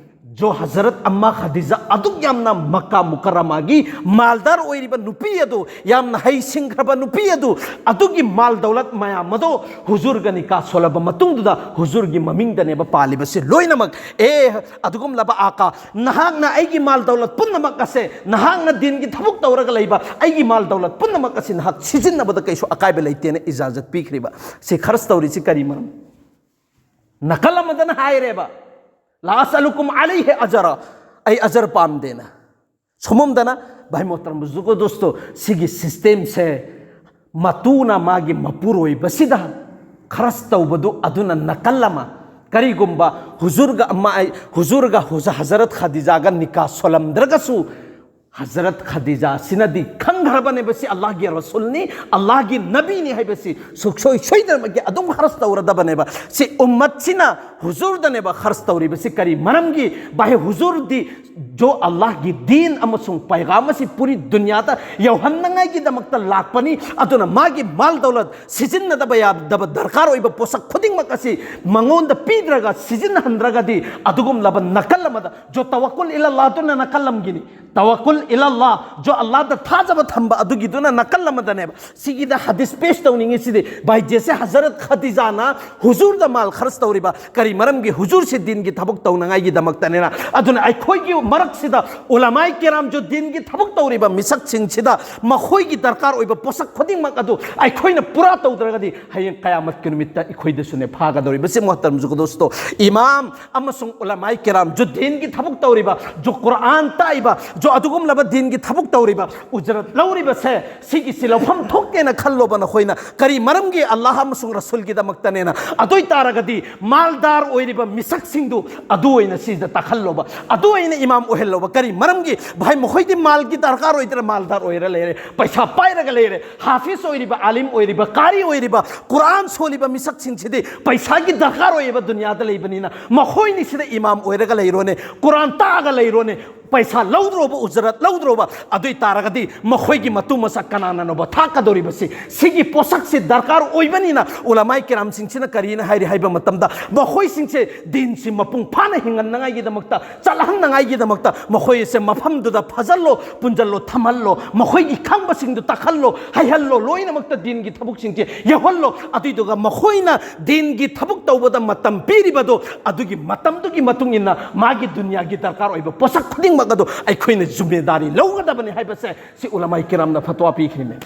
ꯖꯣ ꯍꯖꯔꯠ ꯑꯝꯃꯥ ꯈꯗꯤꯖꯥ ꯑꯗꯨꯛ ꯌꯥꯝꯅ ꯃꯛꯀꯥ ꯃꯨꯀꯔꯔꯃꯥꯒꯤ ꯃꯥꯜꯗꯥꯔ ꯑꯣꯏꯔꯤꯕ ꯅꯨꯄꯤ ꯑꯗꯨ, ꯌꯥꯝꯅ ꯍꯩꯁꯤꯡꯈ꯭ꯔꯕ ꯅꯨꯄꯤ ꯑꯗꯨ, ꯑꯗꯨꯒꯤ ꯃꯥꯜ ꯗꯧꯂꯠ ꯃꯌꯥꯝ ꯑꯗꯣ ꯍꯨꯖꯨꯔꯒ ꯅꯤꯀꯥ ꯁꯣꯜꯂꯕ ꯃꯇꯨꯡꯗꯨꯗ ꯍꯨꯖꯨꯔꯒꯤ ꯃꯃꯤꯡꯗꯅꯦꯕ ꯄꯥꯜꯂꯤꯕꯁꯤ ꯂꯣꯏꯅꯃꯛ꯫ ꯑꯦ, ꯑꯗꯨꯒꯨꯝꯂꯕ ꯑꯥꯀꯥ, ꯅꯍꯥꯛꯅ ꯑꯩꯒꯤ ꯃꯥꯜ ꯗꯧꯂꯠ ꯄꯨꯝꯅꯃꯛ ꯑꯁꯦ, ꯅꯍꯥꯛꯅ ꯗꯤꯟꯒꯤ ꯊꯕꯛ ꯇꯧꯔꯒ ꯂꯩꯕ ꯑꯩꯒꯤ ꯃꯥꯜ ꯗꯧꯂꯠ ꯄꯨꯝꯅꯃꯛ ꯑꯁꯤ ꯅꯍꯥꯛ ꯁꯤꯖꯤꯟꯅꯕꯗ ꯀꯩꯁꯨ ꯑꯀꯥꯏꯕ ꯂꯩꯇꯦꯅ ꯏꯖꯥꯖꯠ ꯄꯤꯈ꯭ꯔꯤꯕ꯫ ꯁꯤ ꯈꯔꯖ ꯇꯧꯔꯤꯁꯤ ꯀꯔꯤ ꯃꯔꯝ? ꯅꯥꯀꯜ ꯑꯃꯗꯅ ꯍꯥꯏꯔꯦꯕ, "ꯂꯥ ꯑꯁꯑꯂꯨꯀꯨꯝ ꯑꯂꯩꯍꯤ ꯑꯖꯔ", ꯑꯩ ꯑꯖꯔ ꯄꯥꯝꯗꯦꯅ꯫ ꯁꯣꯝꯂꯣꯝꯗꯅ, ꯚꯥꯏ ꯃꯣꯍꯇꯔꯝ ꯕꯨꯖꯨꯔꯒ ꯗꯣꯁꯇꯣ, ꯁꯤꯒꯤ ꯁꯤꯁꯇꯦꯝꯁꯦ ꯃꯇꯨꯅ ꯃꯥꯒꯤ ꯃꯄꯨꯔꯣꯏꯕꯁꯤꯗ ꯈꯔꯖ ꯇꯧꯕꯗꯨ ꯑꯗꯨꯅ ꯅꯥꯀꯜ ꯑꯃ꯫ ꯀꯔꯤꯒꯨꯝꯕ ꯍꯨꯖꯨꯔꯒ ꯑꯃ ꯑꯩ, ꯍꯨꯖꯨꯔꯒ ꯍꯨꯖ-, ꯍꯖꯔꯠ ꯈꯗꯤꯖꯥꯒ ꯅꯤꯀꯥ ꯁꯣꯜꯂꯝꯗ꯭ꯔꯒꯁꯨ, ꯍꯖꯔꯠ ꯈꯗꯤꯖꯥꯁꯤꯅꯗꯤ ꯈꯪꯈ꯭ꯔꯕꯅꯦꯕ ꯁꯤ ꯑꯜꯂꯥꯍꯒꯤ ꯔꯁꯨꯜꯅꯤ, ꯑꯜꯂꯥꯍꯒꯤ ꯅꯕꯤꯅꯤ ꯍꯥꯏꯕꯁꯤ ꯁꯨꯛꯁꯣꯏ ꯁꯣꯏꯗꯅꯃꯛꯀꯤ ꯑꯗꯨꯝ ꯈꯔꯖ ꯇꯧꯔꯗꯕꯅꯦꯕ꯫ ꯁꯤ ꯎꯝꯃꯠꯁꯤꯅ ꯍꯨꯖꯨꯔꯗꯅꯦꯕ ꯈꯔꯖ ꯇꯧꯔꯤꯕꯁꯤ꯫ ꯀꯔꯤ ꯃꯔꯝꯒꯤ? ꯚꯥꯏ, ꯍꯨꯖꯨꯔꯗꯤ ꯖꯣ ꯑꯜꯂꯥꯍꯒꯤ ꯗꯤꯟ ꯑꯃꯁꯨꯡ ꯄꯩꯒꯥꯝ ꯑꯁꯤ ꯄꯨꯔꯤ ꯗꯨꯅꯤꯌꯥꯗ ꯌꯧꯍꯟꯅꯉꯥꯏꯒꯤꯗꯃꯛꯇ ꯂꯥꯛꯄꯅꯤ꯫ ꯑꯗꯨꯅ ꯃꯥꯒꯤ ꯃꯥꯜ ꯗꯧꯂꯠ ꯁꯤꯖꯤꯟꯅꯗꯕ ꯌꯥꯗꯕ ꯗꯔꯀꯥꯔ ꯑꯣꯏꯕ ꯄꯣꯠꯁꯛ ꯈꯨꯗꯤꯡꯃꯛ ꯑꯁꯤ ꯃꯉꯣꯟꯗ ꯄꯤꯗ꯭ꯔꯒ ꯁꯤꯖꯤꯟꯅꯍꯟꯗ꯭ꯔꯒꯗꯤ, ꯑꯗꯨꯒꯨꯝꯂꯕ ꯅꯥꯀꯜ ꯑꯃꯗ ꯖꯣ ꯇꯋꯛꯀꯨꯜ ꯏꯂꯜꯂꯥꯍꯗꯨꯅ ꯅꯥꯀꯜ ꯑꯃꯒꯤꯅꯤ꯫ ꯇꯋꯛꯀꯨꯜ ꯏꯂꯜꯂꯥꯍ, ꯖꯣ ꯑꯜꯂꯥꯍꯗ ꯊꯥꯖꯕ ꯊꯝꯕ ꯑꯗꯨꯒꯤꯗꯨꯅ ꯅꯥꯀꯜ ꯑꯃꯗꯅꯦꯕ꯫ ꯁꯤꯒꯤꯗ ꯍꯗꯤꯁ ꯄꯦꯁ ꯇꯧꯅꯤꯡꯉꯤꯁꯤꯗꯤ, ꯚꯥꯏ, ꯖꯦꯁꯦ ꯍꯖꯔꯠ ꯈꯗꯤꯖꯥꯅ ꯍꯨꯖꯨꯔꯗ ꯃꯥꯜ ꯈꯔꯆ ꯇꯧꯔꯤꯕ ꯀꯔꯤ ꯃꯔꯝꯒꯤ? ꯍꯨꯖꯨꯔꯁꯤ ꯗꯤꯟꯒꯤ ꯊꯕꯛ ꯇꯧꯅꯉꯥꯏꯒꯤꯗꯃꯛꯇꯅꯤꯅ꯫ ꯑꯗꯨꯅ ꯑꯩꯈꯣꯏꯒꯤ ꯃꯔꯛꯁꯤꯗ ꯎꯂꯃꯥꯏ ꯀꯤꯔꯥꯝꯁꯨ ꯗꯤꯟꯒꯤ ꯊꯕꯛ ꯇꯧꯔꯤꯕ ꯃꯤꯁꯛꯁꯤꯡꯁꯤꯗ ꯃꯈꯣꯏꯒꯤ ꯗꯔꯀꯥꯔ ꯑꯣꯏꯕ ꯄꯣꯠꯁꯛ ꯈꯨꯗꯤꯡꯃꯛ ꯑꯗꯨ ꯑꯩꯈꯣꯏꯅ ꯄꯨꯔꯥ ꯇꯧꯗ꯭ꯔꯒꯗꯤ, ꯍꯌꯦꯡ ꯀꯌꯥꯃꯠꯀꯤ ꯅꯨꯃꯤꯠꯇ ꯑꯩꯈꯣꯏꯗꯁꯨꯅꯦ ꯐꯥꯒꯗꯧꯔꯤꯕꯁꯤ, ꯃꯣꯍꯇꯔꯝ ꯖꯨꯒꯗꯣꯁꯇꯣ, ꯏꯃꯥꯝ ꯑꯃꯁꯨꯡ ꯎꯂꯃꯥꯏ ꯀꯤꯔꯥꯝ, ꯖꯣ ꯗꯤꯟꯒꯤ ꯊꯕꯛ ꯇꯧꯔꯤꯕ, ꯖꯣ ꯀꯨꯔꯥꯟ ꯇꯥꯛꯏꯕ, ꯖꯣ ꯑꯗꯨꯒꯨꯝꯂꯕ ꯗꯤꯟꯒꯤ ꯊꯕꯛ ꯇꯧꯔꯤꯕ, ꯎꯖꯔꯠ ꯂꯧꯔꯤꯕꯁꯦ, ꯁꯤꯒꯤꯁꯤ ꯂꯧꯐꯝ ꯊꯣꯛꯇꯦꯅ ꯈꯜꯂꯣꯕ ꯅꯈꯣꯏꯅ꯫ ꯀꯔꯤ ꯃꯔꯝꯒꯤ? ꯑꯜꯂꯥꯍ ꯑꯃꯁꯨꯡ ꯔꯁꯨꯜꯒꯤꯗꯃꯛꯇꯅꯦꯅ꯫ ꯑꯗꯨ ꯑꯣꯏ ꯇꯥꯔꯒꯗꯤ ꯃꯥꯜꯗꯥꯔ ꯑꯣꯏꯔꯤꯕ ꯃꯤꯁꯛꯁꯤꯡꯗꯨ ꯑꯗꯨ ꯑꯣꯏꯅ ꯁꯤꯗ ꯇꯥꯛꯍꯜꯂꯣꯕ, ꯑꯗꯨ ꯑꯣꯏꯅ ꯏꯃꯥꯝ ꯑꯣꯏꯍꯜꯂꯣꯕ꯫ ꯀꯔꯤ ꯃꯔꯝꯒꯤ? ꯚꯥꯏ, ꯃꯈꯣꯏꯗꯤ ꯃꯥꯜꯒꯤ ꯗꯔꯀꯥꯔ ꯑꯣꯏꯗ꯭ꯔꯦ, ꯃꯥꯜꯗꯥꯔ ꯑꯣꯏꯔ ꯂꯩꯔꯦ, ꯄꯩꯁꯥ ꯄꯥꯏꯔꯒ ꯂꯩꯔꯦ꯫ ꯍꯥꯐꯤꯖ ꯑꯣꯏꯔꯤꯕ, ꯑꯥꯂꯤꯝ ꯑꯣꯏꯔꯤꯕ, ꯀꯥꯔꯤ ꯑꯣꯏꯔꯤꯕ, ꯀꯨꯔꯥꯟ ꯁꯣꯜꯂꯤꯕ ꯃꯤꯁꯛꯁꯤꯡꯁꯤꯗꯤ ꯄꯩꯁꯥꯒꯤ ꯗꯔꯀꯥꯔ ꯑꯣꯏꯌꯦꯕ ꯗꯨꯅꯤꯌꯥꯗ ꯂꯩꯕꯅꯤꯅ꯫ ꯃꯈꯣꯏꯅꯤ ꯁꯤꯗ ꯏꯃꯥꯝ ꯑꯣꯏꯔꯒ ꯂꯩꯔꯣꯅꯦ, ꯀꯨꯔꯥꯟ ꯇꯥꯛꯑꯒ ꯂꯩꯔꯣꯅꯦ, ꯄꯩꯁꯥ ꯂꯧꯗ꯭ꯔꯣꯕ, ꯎꯖꯔꯠ ꯂꯧꯗ꯭ꯔꯣꯕ? ꯑꯗꯨ ꯑꯣꯏ ꯇꯥꯔꯒꯗꯤ ꯃꯈꯣꯏꯒꯤ ꯃꯇꯨ ꯃꯆꯥ ꯀꯅꯥꯅꯅꯣꯕ ꯊꯥꯛꯀꯗꯧꯔꯤꯕꯁꯤ? ꯁꯤꯒꯤ ꯄꯣꯠꯁꯛꯁꯤ ꯗꯔꯀꯥꯔ ꯑꯣꯏꯕꯅꯤꯅ ꯎꯂꯃꯥꯏ ꯀꯤꯔꯥꯝꯁꯤꯡꯁꯤꯅ ꯀꯔꯤꯅ ꯍꯥꯏꯔꯤ ꯍꯥꯏꯕ ꯃꯇꯝꯗ, ꯃꯈꯣꯏꯁꯤꯡꯁꯦ ꯗꯤꯟꯁꯤ ꯃꯄꯨꯡ ꯐꯥꯅ ꯍꯤꯡꯍꯟꯅꯉꯥꯏꯒꯤꯗꯃꯛꯇ, ꯆꯠꯍꯟꯅꯉꯥꯏꯒꯤꯗꯃꯛꯇ ꯃꯈꯣꯏꯁꯦ ꯃꯐꯝꯗꯨꯗ ꯐꯖꯜꯂꯣ, ꯄꯨꯟꯖꯜꯂꯣ, ꯊꯝꯍꯜꯂꯣ, ꯃꯈꯣꯏꯒꯤ ꯈꯪꯕꯁꯤꯡꯗꯨ ꯇꯥꯛꯍꯜꯂꯣ, ꯍꯩꯍꯜꯂꯣ, ꯂꯣꯏꯅꯃꯛꯇ ꯗꯤꯟꯒꯤ ꯊꯕꯛꯁꯤꯡꯁꯦ ꯌꯧꯍꯜꯂꯣ꯫ ꯑꯗꯨꯏꯗꯨꯒ ꯃꯈꯣꯏꯅ ꯗꯤꯟꯒꯤ ꯊꯕꯛ ꯇꯧꯕꯗ ꯃꯇꯝ ꯄꯤꯔꯤꯕꯗꯣ, ꯑꯗꯨꯒꯤ ꯃꯇꯝꯗꯨꯒꯤ ꯃꯇꯨꯡ ꯏꯟꯅ ꯃꯥꯒꯤ ꯗꯨꯅꯤꯌꯥꯒꯤ ꯗꯔꯀꯥꯔ ꯑꯣꯏꯕ ꯄꯣꯠꯁꯛ ꯈꯨꯗꯤꯡꯃꯛ ꯑꯗꯨ ꯑꯩꯈꯣꯏꯅ ꯖꯨꯃꯦꯗꯥꯔꯤ ꯂꯧꯒꯗꯕꯅꯤ ꯍꯥꯏꯕꯁꯦ ꯁꯤ ꯎꯂꯃꯥꯏ ꯀꯤꯔꯥꯝꯅ ꯐꯠꯋꯥ ꯄꯤꯈ꯭ꯔꯤꯅꯦ꯫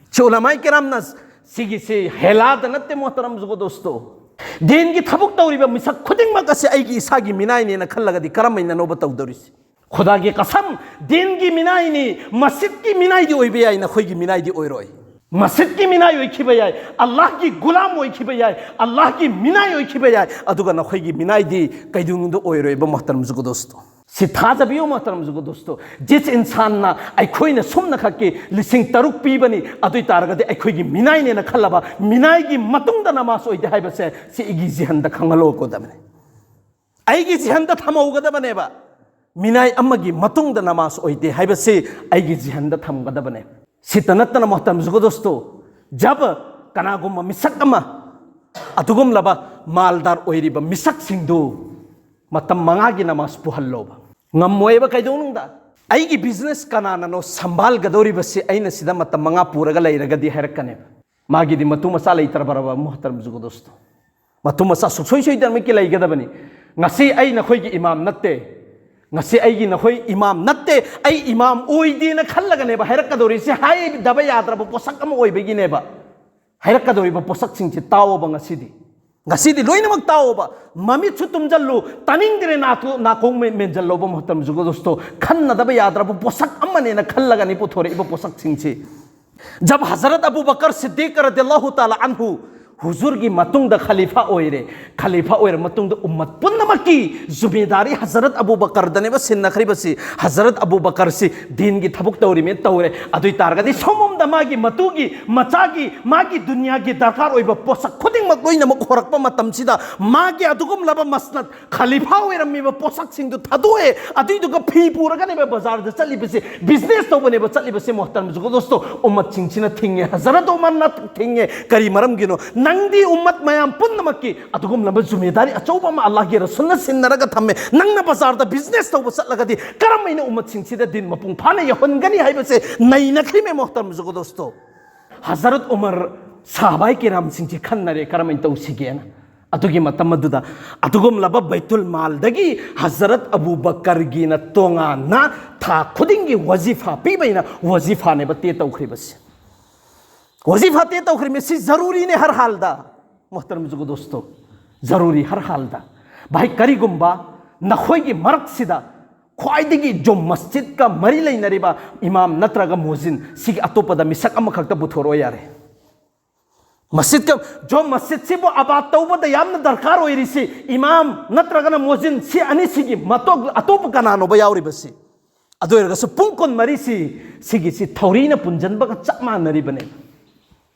ꯁꯤ ꯎꯂꯃꯥꯏ ꯀꯤꯔꯥꯝꯅ ꯁꯤꯒꯤꯁꯤ ꯍꯦꯂꯥꯗ ꯅꯠꯇꯦ, ꯃꯣꯍꯇꯔꯝ ꯖꯨꯒꯗꯣꯁꯇꯣ꯫ ꯗꯤꯟꯒꯤ ꯊꯕꯛ ꯇꯧꯔꯤꯕ ꯃꯤꯁꯛ ꯈꯨꯗꯤꯡꯃꯛ ꯑꯁꯤ ꯑꯩꯒꯤ ꯏꯁꯥꯒꯤ ꯃꯤꯅꯥꯏꯅꯦꯅ ꯈꯜꯂꯒꯗꯤ ꯀꯔꯝꯍꯥꯏꯅꯅꯣꯕ ꯇꯧꯗꯧꯔꯤꯁꯤ? ꯈꯨꯗꯥꯒꯤ ꯀꯁꯝ, ꯗꯤꯟꯒꯤ ꯃꯤꯅꯥꯏꯅꯤ, ꯃꯁꯖꯤꯗꯀꯤ ꯃꯤꯅꯥꯏꯗꯤ ꯑꯣꯏꯕ ꯌꯥꯏ, ꯅꯈꯣꯏꯒꯤ ꯃꯤꯅꯥꯏꯗꯤ ꯑꯣꯏꯔꯣꯏ꯫ ꯃꯁꯖꯤꯗꯀꯤ ꯃꯤꯅꯥꯏ ꯑꯣꯏꯈꯤꯕ ꯌꯥꯏ, ꯑꯜꯂꯥꯍꯒꯤ ꯒꯨꯂꯥꯝ ꯑꯣꯏꯈꯤꯕ ꯌꯥꯏ, ꯑꯜꯂꯥꯍꯒꯤ ꯃꯤꯅꯥꯏ ꯑꯣꯏꯈꯤꯕ ꯌꯥꯏ, ꯑꯗꯨꯒ ꯅꯈꯣꯏꯒꯤ ꯃꯤꯅꯥꯏꯗꯤ ꯀꯩꯗꯧꯅꯨꯡꯗ ꯑꯣꯏꯔꯣꯏꯕ, ꯃꯣꯍꯇꯔꯝ ꯖꯨꯒꯗꯣꯁꯇꯣ꯫ ꯁꯤ ꯊꯥꯖꯕꯤꯌꯨ, ꯃꯣꯍꯇꯔꯝ ꯖꯨꯒꯗꯣꯁꯇꯣ꯫ ꯖꯤꯁ ꯏꯟꯁꯥꯟꯅ ꯑꯩꯈꯣꯏꯅ ꯁꯨꯝꯅ ꯈꯛꯀꯤ ꯂꯤꯁꯤꯡ ꯇꯔꯨꯛ ꯄꯤꯕꯅꯤ, ꯑꯗꯨ ꯑꯣꯏ ꯇꯥꯔꯒꯗꯤ ꯑꯩꯈꯣꯏꯒꯤ ꯃꯤꯅꯥꯏꯅꯦꯅ ꯈꯜꯂꯕ, ꯃꯤꯅꯥꯏꯒꯤ ꯃꯇꯨꯡꯗ ꯅꯃꯥꯖ ꯑꯣꯏꯗꯦ ꯍꯥꯏꯕꯁꯦ ꯁꯤ ꯑꯩꯒꯤ ꯖꯤꯍꯟꯗ ꯈꯪꯍꯜꯂꯣꯀꯗꯕꯅꯤ꯫ ꯑꯩꯒꯤ ꯖꯤꯍꯟꯗ ꯊꯝꯍꯧꯒꯗꯕꯅꯦꯕ꯫ ꯃꯤꯅꯥꯏ ꯑꯃꯒꯤ ꯃꯇꯨꯡꯗ ꯅꯃꯥꯖ ꯑꯣꯏꯗꯦ ꯍꯥꯏꯕꯁꯤ ꯑꯩꯒꯤ ꯖꯤꯍꯟꯗ ꯊꯝꯒꯗꯕꯅꯦ꯫ ꯁꯤꯇ ꯅꯠꯇꯅ ꯃꯣꯍꯇꯔꯝ ꯖꯨꯒꯗꯣꯁꯇꯣ, ꯖꯕ ꯀꯅꯥꯒꯨꯝꯕ ꯃꯤꯁꯛ ꯑꯃ ꯑꯗꯨꯒꯨꯝꯂꯕ ꯃꯥꯜꯗꯥꯔ ꯑꯣꯏꯔꯤꯕ ꯃꯤꯁꯛꯁꯤꯡꯗꯨ ꯃꯇꯝ ꯃꯉꯥꯒꯤ ꯅꯃꯥꯖ ꯄꯨꯍꯜꯂꯣꯕ꯫ ꯉꯝꯃꯣꯏꯕ꯫ ꯀꯩꯗꯧꯅꯨꯡꯗ ꯑꯩꯒꯤ ꯕꯤꯖꯤꯅꯦꯁ ꯀꯅꯥꯅꯅꯣ ꯁꯝꯕꯥꯜꯒꯗꯧꯔꯤꯕꯁꯤ ꯑꯩꯅ ꯁꯤꯗ ꯃꯇꯝ ꯃꯉꯥ ꯄꯨꯔꯒ ꯂꯩꯔꯒꯗꯤ ꯍꯥꯏꯔꯛꯀꯅꯦꯕ꯫ ꯃꯥꯒꯤꯗꯤ ꯃꯇꯨ ꯃꯆꯥ ꯂꯩꯇ꯭ꯔꯕꯔꯕ ꯃꯣꯍꯇꯔꯝ ꯖꯨꯒꯗꯣꯁꯇꯣ? ꯃꯇꯨ ꯃꯆꯥ ꯁꯨꯡꯁꯣꯏ ꯁꯣꯏꯗꯅꯃꯛꯀꯤ ꯂꯩꯒꯗꯕꯅꯤ꯫ ꯉꯁꯤ ꯑꯩ ꯅꯈꯣꯏꯒꯤ ꯏꯃꯥꯝ ꯅꯠꯇꯦ, ꯉꯁꯤ ꯑꯩꯒꯤ ꯅꯈꯣꯏ ꯏꯃꯥꯝ ꯅꯠꯇꯦ, ꯑꯩ ꯏꯃꯥꯝ ꯑꯣꯏꯗꯦꯅ ꯈꯜꯂꯒꯅꯦꯕ ꯍꯥꯏꯔꯛꯀꯗꯧꯔꯤꯁꯦ꯫ ꯍꯥꯏꯗꯕ ꯌꯥꯗ꯭ꯔꯕ ꯄꯣꯠꯁꯛ ꯑꯃ ꯑꯣꯏꯕꯒꯤꯅꯦꯕ꯫ ꯍꯥꯏꯔꯛꯀꯗꯧꯔꯤꯕ ꯄꯣꯠꯁꯛꯁꯤꯡꯁꯦ ꯇꯥꯎꯑꯣꯕ ꯉꯁꯤꯗꯤ꯫ ꯉꯁꯤꯗꯤ ꯂꯣꯏꯅꯃꯛ ꯇꯥꯎꯑꯣꯕ꯫ ꯃꯃꯤꯠꯁꯨ ꯇꯨꯝꯖꯜꯂꯨ, ꯇꯥꯅꯤꯡꯗ꯭ꯔꯦ, ꯅꯥꯇꯣ-, ꯅꯥꯀꯣꯡ ꯃꯦ-, ꯃꯦꯟꯖꯜꯂꯣꯕ ꯃꯣꯍꯇꯔꯝ ꯖꯨꯒꯗꯣꯁꯇꯣ꯫ ꯈꯟꯅꯗꯕ ꯌꯥꯗ꯭ꯔꯕ ꯄꯣꯠꯁꯛ ꯑꯃꯅꯦꯅ ꯈꯜꯂꯒꯅꯤ ꯄꯨꯊꯣꯔꯛꯏꯕ ꯄꯣꯠꯁꯛꯁꯤꯡꯁꯤ꯫ ꯖꯕ ꯍꯖꯔꯠ ꯑꯕꯨ ꯕꯀꯔ ꯁꯤꯗꯤꯛ ꯔꯗꯤꯌꯜꯂꯥꯍꯨ ꯇꯥꯂꯥ ꯑꯟꯍꯨ ꯍꯨꯖꯨꯔꯒꯤ ꯃꯇꯨꯡꯗ ꯈꯂꯤꯐꯥ ꯑꯣꯏꯔꯦ, ꯈꯂꯤꯐꯥ ꯑꯣꯏꯔ ꯃꯇꯨꯡꯗ ꯎꯝꯃꯠ ꯄꯨꯝꯅꯃꯛꯀꯤ ꯖꯨꯃꯦꯗꯥꯔꯤ ꯍꯖꯔꯠ ꯑꯕꯨ ꯕꯀꯔꯗꯅꯦꯕ ꯁꯤꯟꯅꯈ꯭ꯔꯤꯕꯁꯤ꯫ ꯍꯖꯔꯠ ꯑꯕꯨ ꯕꯀꯔꯁꯤ ꯗꯤꯟꯒꯤ ꯊꯕꯛ ꯇꯧꯔꯤꯃꯦꯅ ꯇꯧꯔꯦ꯫ ꯑꯗꯨ ꯑꯣꯏ ꯇꯥꯔꯒꯗꯤ ꯁꯣꯝꯂꯣꯝꯗ ꯃꯥꯒꯤ ꯃꯇꯨꯒꯤ ꯃꯆꯥꯒꯤ, ꯃꯥꯒꯤ ꯗꯨꯅꯤꯌꯥꯒꯤ ꯗꯔꯀꯥꯔ ꯑꯣꯏꯕ ꯄꯣꯠꯁꯛ ꯈꯨꯗꯤꯡꯃꯛ ꯂꯣꯏꯅꯃꯛ ꯍꯣꯔꯛꯄ ꯃꯇꯝꯁꯤꯗ ꯃꯥꯒꯤ ꯑꯗꯨꯒꯨꯝꯂꯕ ꯃꯁꯅꯠ ꯈꯂꯤꯐꯥ ꯑꯣꯏꯔꯝꯃꯤꯕ ꯄꯣꯠꯁꯛꯁꯤꯡꯗꯨ ꯊꯥꯗꯣꯛꯑꯦ꯫ ꯑꯗꯨꯏꯗꯨꯒ ꯐꯤ ꯄꯨꯔꯒꯅꯦꯕ ꯕꯖꯥꯔꯗ ꯆꯠꯂꯤꯕꯁꯦ, ꯕꯤꯖꯤꯅꯦꯁ ꯇꯧꯕꯅꯦꯕ ꯆꯠꯂꯤꯕꯁꯦ ꯃꯣꯍꯇꯔꯝ ꯖꯨꯒꯗꯣꯁꯇꯣ꯫ ꯎꯝꯃꯠꯁꯤꯡꯁꯤꯅ ꯊꯤꯡꯉꯦ, ꯍꯖꯔꯠ ꯎꯃꯔꯅ ꯊꯤꯡꯉꯦ꯫ ꯀꯔꯤ ꯃꯔꯝꯒꯤꯅꯣ? ꯅꯪꯗꯤ ꯎꯝꯃꯠ ꯃꯌꯥꯝ ꯄꯨꯝꯅꯃꯛꯀꯤ ꯑꯗꯨꯒꯨꯝꯂꯕ ꯖꯨꯃꯦꯗꯥꯔꯤ ꯑꯆꯧꯕ ꯑꯃ ꯑꯜꯂꯥꯍꯒꯤ ꯔꯁꯨꯜꯅ ꯁꯤꯟꯅꯔꯒ ꯊꯝꯃꯦ꯫ ꯅꯪꯅ ꯕꯖꯥꯔꯗ ꯕꯤꯖꯤꯅꯦꯁ ꯇꯧꯕ ꯆꯠꯂꯒꯗꯤ ꯀꯔꯝꯍꯥꯏꯅ ꯎꯝꯃꯠꯁꯤꯡꯁꯤꯗ ꯗꯤꯟ ꯃꯄꯨꯡ ꯐꯥꯅ ꯌꯧꯍꯟꯒꯅꯤ ꯍꯥꯏꯕꯁꯦ ꯅꯩꯅꯈ꯭ꯔꯤꯃꯦ ꯃꯣꯍꯇꯔꯝ ꯖꯨꯒꯗꯣꯁꯇꯣ꯫ ꯍꯖꯔꯠ ꯎꯃꯔ, ꯁꯍꯥꯕꯥꯏ ꯀꯤꯔꯥꯝꯁꯤꯡꯁꯤ ꯈꯟꯅꯔꯦ ꯀꯔꯝꯍꯥꯏꯅ ꯇꯧꯁꯤꯒꯦꯅ꯫ ꯑꯗꯨꯒꯤ ꯃꯇꯝ ꯑꯗꯨꯗ ꯑꯗꯨꯒꯨꯝꯂꯕ ꯕꯩꯇꯨꯜ ꯃꯥꯜꯗꯒꯤ ꯍꯖꯔꯠ ꯑꯕꯨ ꯕꯀꯔꯒꯤꯅ ꯇꯣꯉꯥꯟꯅ ꯊꯥ ꯈꯨꯗꯤꯡꯒꯤ ꯋꯥꯖꯤꯐꯥ ꯄꯤꯕꯩꯅ ꯋꯥꯖꯤꯐꯥꯅꯦꯕ ꯇꯦ ꯇꯧꯈ꯭ꯔꯤꯕꯁꯦ꯫ ꯋꯥꯖꯤꯐꯥ ꯇꯦ ꯇꯧꯈ꯭ꯔꯤꯕꯁꯤ ꯖꯔꯨꯔꯤꯅꯦ ꯍꯔ ꯍꯥꯜꯗ꯫ ꯃꯣꯍꯇꯔꯝ ꯖꯨꯒꯗꯣꯁꯇꯣ, ꯖꯔꯨꯔꯤ ꯍꯔ ꯍꯥꯜꯗ꯫ ꯚꯥꯏ, ꯀꯔꯤꯒꯨꯝꯕ ꯅꯈꯣꯏꯒꯤ ꯃꯔꯛꯁꯤꯗ ꯈ꯭ꯋꯥꯏꯗꯒꯤ ꯖꯣ ꯃꯁꯖꯤꯗꯀ ꯃꯔꯤ ꯂꯩꯅꯔꯤꯕ ꯏꯃꯥꯝ ꯅꯠꯇ꯭ꯔꯒ ꯃꯣꯖꯤꯟ, ꯁꯤꯒꯤ ꯑꯇꯣꯞꯄꯗ ꯃꯤꯁꯛ ꯑꯃꯈꯛꯇ ꯄꯨꯊꯣꯔꯛꯑꯣ ꯌꯥꯔꯦ꯫ ꯃꯁꯖꯤꯗꯀ, ꯖꯣ ꯃꯁꯖꯤꯗꯁꯤꯕꯨ ꯑꯕꯥꯗ ꯇꯧꯕꯗ ꯌꯥꯝꯅ ꯗꯔꯀꯥꯔ ꯑꯣꯏꯔꯤꯁꯤ ꯏꯃꯥꯝ ꯅꯠꯇ꯭ꯔꯒꯅ ꯃꯣꯖꯤꯟ, ꯁꯤ ꯑꯅꯤꯁꯤꯒꯤ ꯃꯇꯣꯛ ꯑꯇꯣꯞꯄ ꯀꯅꯥꯅꯣꯕ ꯌꯥꯎꯔꯤꯕꯁꯤ? ꯑꯗꯨ ꯑꯣꯏꯔꯒꯁꯨ ꯄꯨꯡ ꯀꯨꯟꯃꯔꯤꯁꯤ ꯁꯤꯒꯤꯁꯤ ꯊꯧꯔꯤꯅ ꯄꯨꯟꯁꯤꯟꯕꯒ ꯆꯞ ꯃꯥꯟꯅꯔꯤꯕꯅꯦ꯫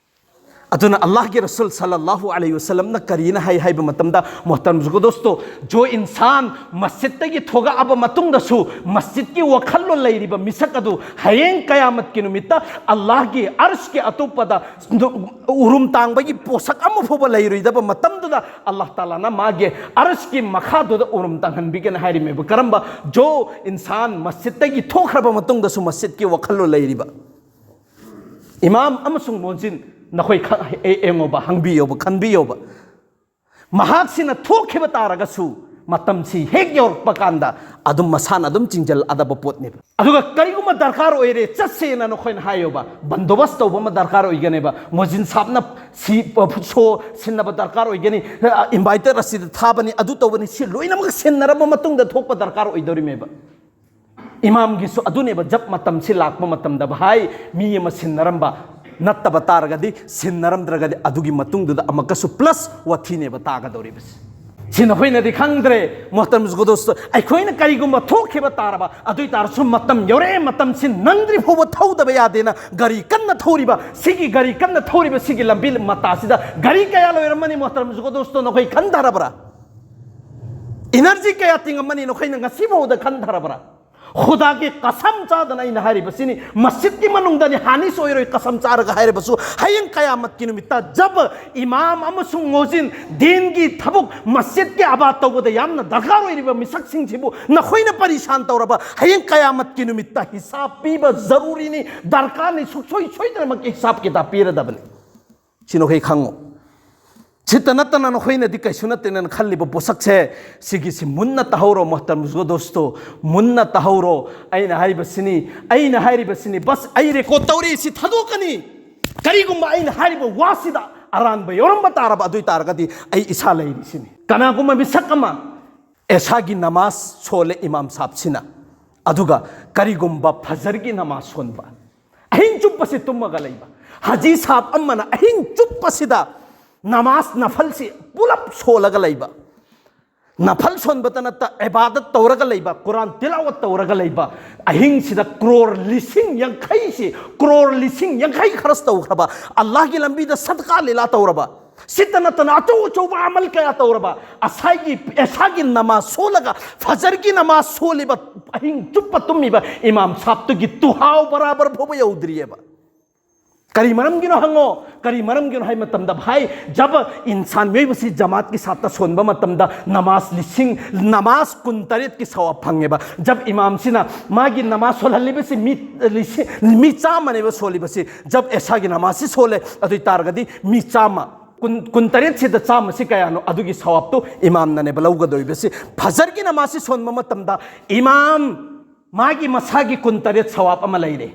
ꯑꯗꯨꯅ ꯑꯜꯂꯥꯍꯒꯤ ꯔꯁꯨꯜ ꯁꯜꯂꯜꯂꯥꯍꯨ ꯑꯂꯩꯍꯤ ꯋꯁꯜꯂꯝꯅ ꯀꯔꯤꯅ ꯍꯥꯏ ꯍꯥꯏꯕ ꯃꯇꯝꯗ, ꯃꯣꯍꯇꯔꯝ ꯖꯨꯒꯣ ꯗꯣꯁꯇꯣ, ꯖꯣ ꯏꯟꯁꯥꯟ ꯃꯁꯖꯤꯗꯇꯒꯤ ꯊꯣꯛꯂꯛꯑꯕ ꯃꯇꯨꯡꯗꯁꯨ ꯃꯁꯖꯤꯗꯀꯤ ꯋꯥꯈꯜꯂꯣꯟ ꯂꯩꯔꯤꯕ ꯃꯤꯁꯛ ꯑꯗꯨ ꯍꯌꯦꯡ ꯀꯌꯥꯃꯠꯀꯤ ꯅꯨꯃꯤꯠꯇ ꯑꯜꯂꯥꯍꯒꯤ ꯑꯔꯁꯀꯤ ꯑꯇꯣꯞꯄꯗ ꯎꯔꯨꯝ ꯇꯥꯡꯕꯒꯤ ꯄꯣꯠꯁꯛ ꯑꯃ ꯐꯥꯎꯕ ꯂꯩꯔꯣꯏꯗꯕ ꯃꯇꯝꯗꯨꯗ ꯑꯜꯂꯥꯍ ꯇꯥꯂꯥꯅ ꯃꯥꯒꯤ ꯑꯔꯁꯀꯤ ꯃꯈꯥꯗꯨꯗ ꯎꯔꯨꯝ ꯇꯥꯡꯍꯟꯕꯤꯒꯅꯤ ꯍꯥꯏꯔꯤꯃꯦꯕ꯫ ꯀꯔꯝꯕ? ꯖꯣ ꯏꯟꯁꯥꯟ ꯃꯁꯖꯤꯗꯇꯒꯤ ꯊꯣꯛꯈ꯭ꯔꯕ ꯃꯇꯨꯡꯗꯁꯨ ꯃꯁꯖꯤꯗꯀꯤ ꯋꯥꯈꯜꯂꯣꯟ ꯂꯩꯔꯤꯕ ꯏꯃꯥꯝ ꯑꯃꯁꯨꯡ ꯃꯣꯖꯤꯟ, ꯅꯈꯣꯏ ꯈ-, ꯑꯦ-, ꯌꯦꯡꯉꯣꯕ, ꯍꯪꯕꯤꯌꯣꯕ, ꯈꯟꯕꯤꯌꯣꯕ꯫ ꯃꯍꯥꯛꯁꯤꯅ ꯊꯣꯛꯈꯤꯕ ꯇꯥꯔꯒꯁꯨ ꯃꯇꯝꯁꯤ ꯍꯦꯛ ꯌꯧꯔꯛꯄ ꯀꯥꯟꯗ ꯑꯗꯨꯝ ꯃꯁꯥꯅ ꯑꯗꯨꯝ ꯆꯤꯡꯁꯤꯜꯂꯛꯑꯗꯕ ꯄꯣꯠꯅꯦꯕ꯫ ꯑꯗꯨꯒ ꯀꯔꯤꯒꯨꯝꯕ ꯗꯔꯀꯥꯔ ꯑꯣꯏꯔꯦ, ꯆꯠꯁꯦꯅ ꯅꯈꯣꯏꯅ ꯍꯥꯏꯌꯣꯕ, ꯕꯟꯗꯣꯕꯁ ꯇꯧꯕ ꯑꯃ ꯗꯔꯀꯥꯔ ꯑꯣꯏꯒꯅꯦꯕ꯫ ꯃꯣꯖꯤꯟ ꯁꯥꯕꯅ ꯁꯤ, ꯁꯣ ꯁꯤꯟꯅꯕ ꯗꯔꯀꯥꯔ ꯑꯣꯏꯒꯅꯤ, ꯏꯟꯚꯥꯏꯇꯔ ꯑꯁꯤꯗ ꯊꯥꯕꯅꯤ, ꯑꯗꯨ ꯇꯧꯕꯅꯤ, ꯁꯤ ꯂꯣꯏꯅꯃꯛ ꯁꯤꯟꯅꯔꯕ ꯃꯇꯨꯡꯗ ꯊꯣꯛꯄ ꯗꯔꯀꯥꯔ ꯑꯣꯏꯗꯧꯔꯤꯃꯦꯕ꯫ ꯏꯃꯥꯝꯒꯤꯁꯨ ꯑꯗꯨꯅꯦꯕ, ꯖꯕ ꯃꯇꯝꯁꯤ ꯂꯥꯛꯄ ꯃꯇꯝꯗ ꯚꯥꯏ, ꯃꯤ ꯑꯃ ꯁꯤꯟꯅꯔꯝꯕ ꯅꯠꯇꯕ ꯇꯥꯔꯒꯗꯤ, ꯁꯤꯟꯅꯔꯝꯗ꯭ꯔꯒꯗꯤ ꯑꯗꯨꯒꯤ ꯃꯇꯨꯡꯗꯨꯗ ꯑꯃꯨꯛꯀꯁꯨ ꯄ꯭ꯂꯁ ꯋꯥꯊꯤꯅꯦꯕ ꯇꯥꯒꯗꯧꯔꯤꯕꯁꯤ꯫ ꯁꯤ ꯅꯈꯣꯏꯅꯗꯤ ꯈꯪꯗ꯭ꯔꯦ, ꯃꯣꯍꯇꯔꯝ ꯖꯨꯒꯣ ꯗꯣꯁꯇꯣ, ꯑꯩꯈꯣꯏꯅ ꯀꯔꯤꯒꯨꯝꯕ ꯊꯣꯛꯈꯤꯕ ꯇꯥꯔꯕ, ꯑꯗꯨ ꯑꯣꯏ ꯇꯥꯔꯁꯨ ꯃꯇꯝ ꯌꯧꯔꯛꯑꯦ, ꯃꯇꯝꯁꯤ ꯅꯪꯗ꯭ꯔꯤ ꯐꯥꯎꯕ ꯊꯧꯗꯕ ꯌꯥꯗꯦꯅ ꯒꯥꯔꯤ ꯀꯟꯅ ꯊꯧꯔꯤꯕ, ꯁꯤꯒꯤ ꯒꯥꯔꯤ ꯀꯟꯅ ꯊꯧꯔꯤꯕ ꯁꯤꯒꯤ ꯂꯝꯕꯤ ꯃꯇꯥꯁꯤꯗ ꯒꯥꯔꯤ ꯀꯌꯥ ꯂꯣꯏꯔꯝꯃꯅꯤ, ꯃꯣꯍꯇꯔꯝ ꯖꯨꯒꯣ ꯗꯣꯁꯇꯣ, ꯅꯈꯣꯏ ꯈꯟꯊꯔꯕ꯭ꯔꯥ? ꯏꯅꯔꯖꯤ ꯀꯌꯥ ꯇꯤꯡꯉꯝꯃꯅꯤ, ꯅꯈꯣꯏꯅ ꯉꯁꯤ ꯐꯥꯎꯗ ꯈꯟꯊꯔꯕ꯭ꯔꯥ? ꯈꯨꯗꯥꯒꯤ ꯀꯁꯝ ꯆꯥꯗꯅ ꯑꯩꯅ ꯍꯥꯏꯔꯤꯕꯁꯤꯅꯤ, ꯃꯁꯖꯤꯗꯀꯤ ꯃꯅꯨꯡꯗꯅꯤ, ꯍꯥꯅꯤꯁ ꯑꯣꯏꯔꯣꯏ, ꯀꯁꯝ ꯆꯥꯔꯒ ꯍꯥꯏꯔꯕꯁꯨ, ꯍꯌꯦꯡ ꯀꯌꯥꯃꯠꯀꯤ ꯅꯨꯃꯤꯠꯇ ꯖꯕ ꯏꯃꯥꯝ ꯑꯃꯁꯨꯡ ꯃꯣꯖꯤꯟ, ꯗꯤꯟꯒꯤ ꯊꯕꯛ, ꯃꯁꯖꯤꯗꯀꯤ ꯑꯕꯥꯗ ꯇꯧꯕꯗ ꯌꯥꯝꯅ ꯗꯔꯀꯥꯔ ꯑꯣꯏꯔꯤꯕ ꯃꯤꯁꯛꯁꯤꯡꯁꯤꯕꯨ ꯅꯈꯣꯏꯅ ꯄꯔꯤꯁꯥꯟ ꯇꯧꯔꯕ, ꯍꯌꯦꯡ ꯀꯌꯥꯃꯠꯀꯤ ꯅꯨꯃꯤꯠꯇ ꯍꯤꯁꯥꯕ ꯄꯤꯕ ꯖꯔꯨꯔꯤꯅꯤ, ꯗꯔꯀꯥꯔꯅꯤ, ꯁꯨꯡꯁꯣꯏ ꯁꯣꯏꯗꯅꯃꯛꯀꯤ ꯍꯤꯁꯥꯕ ꯀꯤꯇꯥꯕ ꯄꯤꯔꯗꯕꯅꯤ꯫ ꯁꯤ ꯅꯈꯣꯏ ꯈꯪꯉꯨ꯫ ꯁꯤꯇ ꯅꯠꯇꯅ ꯅꯈꯣꯏꯅꯗꯤ ꯀꯩꯁꯨ ꯅꯠꯇꯦꯅ ꯈꯜꯂꯤꯕ ꯄꯣꯠꯁꯛꯁꯦ, ꯁꯤꯒꯤꯁꯤ ꯃꯨꯟꯅ ꯇꯥꯍꯧꯔꯣ, ꯃꯣꯍꯇꯔꯝ ꯖꯨꯒꯣ ꯗꯣꯁꯇꯣ, ꯃꯨꯟꯅ ꯇꯥꯍꯧꯔꯣ꯫ ꯑꯩꯅ ꯍꯥꯏꯔꯤꯕꯁꯤꯅꯤ, ꯑꯩꯅ ꯍꯥꯏꯔꯤꯕꯁꯤꯅꯤ, ꯕꯁ, ꯑꯩ ꯔꯦꯀꯣꯔꯗ ꯇꯧꯔꯤ, ꯁꯤ ꯊꯥꯗꯣꯛꯀꯅꯤ꯫ ꯀꯔꯤꯒꯨꯝꯕ ꯑꯩꯅ ꯍꯥꯏꯔꯤꯕ ꯋꯥꯁꯤꯗ ꯑꯔꯥꯟꯕ ꯌꯥꯎꯔꯝꯕ ꯇꯥꯔꯕ, ꯑꯗꯨ ꯑꯣꯏ ꯇꯥꯔꯒꯗꯤ ꯑꯩ ꯏꯁꯥ ꯂꯩꯔꯤꯁꯤꯅꯤ꯫ ꯀꯅꯥꯒꯨꯝꯕ ꯃꯤꯁꯛ ꯑꯃ ꯑꯦꯁꯥꯒꯤ ꯅꯃꯥꯖ ꯁꯣꯜꯂꯦ ꯏꯃꯥꯝ ꯁꯥꯕꯁꯤꯅ, ꯑꯗꯨꯒ ꯀꯔꯤꯒꯨꯝꯕ ꯐꯖꯔꯒꯤ ꯅꯃꯥꯖ ꯁꯣꯟꯕ, ꯑꯍꯤꯡ ꯆꯨꯞꯄꯁꯤ ꯇꯨꯝꯃꯒ ꯂꯩꯕ, ꯍꯥꯖꯤ ꯁꯥꯕ ꯑꯃꯅ ꯑꯍꯤꯡ ꯆꯨꯞꯄꯁꯤꯗ ꯅꯃꯥꯖ ꯅꯐꯜꯁꯤ ꯄꯨꯂꯞ ꯁꯣꯜꯂꯒ ꯂꯩꯕ, ꯅꯐꯜ ꯁꯣꯟꯕꯇ ꯅꯠꯇ, ꯏꯕꯥꯗꯠ ꯇꯧꯔꯒ ꯂꯩꯕ, ꯀꯨꯔꯥꯟ ꯇꯤꯂꯥꯋꯠ ꯇꯧꯔꯒ ꯂꯩꯕ, ꯑꯍꯤꯡꯁꯤꯗ ꯀ꯭ꯔꯣꯔ ꯂꯤꯁꯤꯡ ꯌꯥꯡꯈꯩꯁꯤ, ꯀ꯭ꯔꯣꯔ ꯂꯤꯁꯤꯡ ꯌꯥꯡꯈꯩ ꯈꯔꯁ ꯇꯧꯈ꯭ꯔꯕ, ꯑꯜꯂꯥꯍꯒꯤ ꯂꯝꯕꯤꯗ ꯁꯗꯀꯥ ꯂꯤꯂꯥ ꯇꯧꯔꯕ, ꯁꯤꯇ ꯅꯠꯇꯅ ꯑꯆꯧ ꯑꯆꯧꯕ ꯑꯃꯜ ꯀꯌꯥ ꯇꯧꯔꯕ, ꯑꯁꯥꯏꯒꯤ ꯑꯦꯁꯥꯒꯤ ꯅꯃꯥꯖ ꯁꯣꯜꯂꯒ ꯐꯖꯔꯒꯤ ꯅꯃꯥꯖ ꯁꯣꯜꯂꯤꯕ, ꯑꯍꯤꯡ ꯆꯨꯞꯄ ꯇꯨꯝꯃꯤꯕ ꯏꯃꯥꯝ ꯁꯥꯕꯇꯨꯒꯤ ꯇꯨꯍꯥꯎ ꯕꯔꯥꯕꯔ ꯐꯥꯎꯕ ꯌꯧꯗ꯭ꯔꯤꯑꯕ꯫ ꯀꯔꯤ ꯃꯔꯝꯒꯤꯅꯣ ꯍꯪꯉꯣ꯫ ꯀꯔꯤ ꯃꯔꯝꯒꯤꯅꯣ ꯍꯥꯏ ꯃꯇꯝꯗ, ꯚꯥꯏ, ꯖꯕ ꯏꯟꯁꯥꯟ ꯃꯤꯑꯣꯏꯕꯁꯤ ꯖꯃꯥꯠꯀꯤ ꯁꯥꯠꯇ ꯁꯣꯟꯕ ꯃꯇꯝꯗ, ꯅꯃꯥꯖ ꯂꯤꯁꯤꯡ, ꯅꯃꯥꯖ ꯀꯨꯟꯇꯔꯦꯠꯀꯤ ꯁꯋꯥꯕ ꯐꯪꯉꯦꯕ꯫ ꯖꯕ ꯏꯃꯥꯝꯁꯤꯅ ꯃꯥꯒꯤ ꯅꯃꯥꯖ ꯁꯣꯜꯍꯜꯂꯤꯕꯁꯤ ꯃꯤ ꯂꯤꯁꯤꯡ, ꯃꯤ ꯆꯥꯝꯃꯅꯦꯕ ꯁꯣꯜꯂꯤꯕꯁꯤ꯫ ꯖꯕ ꯑꯦꯁꯥꯒꯤ ꯅꯃꯥꯖꯁꯤ ꯁꯣꯜꯂꯦ, ꯑꯗꯨ ꯑꯣꯏ ꯇꯥꯔꯒꯗꯤ ꯃꯤ ꯆꯥꯝꯃ, ꯀꯨꯟ, ꯀꯨꯟꯇꯔꯦꯠꯁꯤꯗ ꯆꯥꯝꯃꯁꯤ ꯀꯌꯥꯅꯣ? ꯑꯗꯨꯒꯤ ꯁꯋꯥꯕꯇꯨ ꯏꯃꯥꯝꯅꯅꯦꯕ ꯂꯧꯒꯗꯧꯔꯤꯕꯁꯤ꯫ ꯐꯖꯔꯒꯤ ꯅꯃꯥꯖꯁꯤ ꯁꯣꯟꯕ ꯃꯇꯝꯗ ꯏꯃꯥꯝ ꯃꯥꯒꯤ ꯃꯁꯥꯒꯤ ꯀꯨꯟꯇꯔꯦꯠ ꯁꯋꯥꯕ ꯑꯃ ꯂꯩꯔꯦ꯫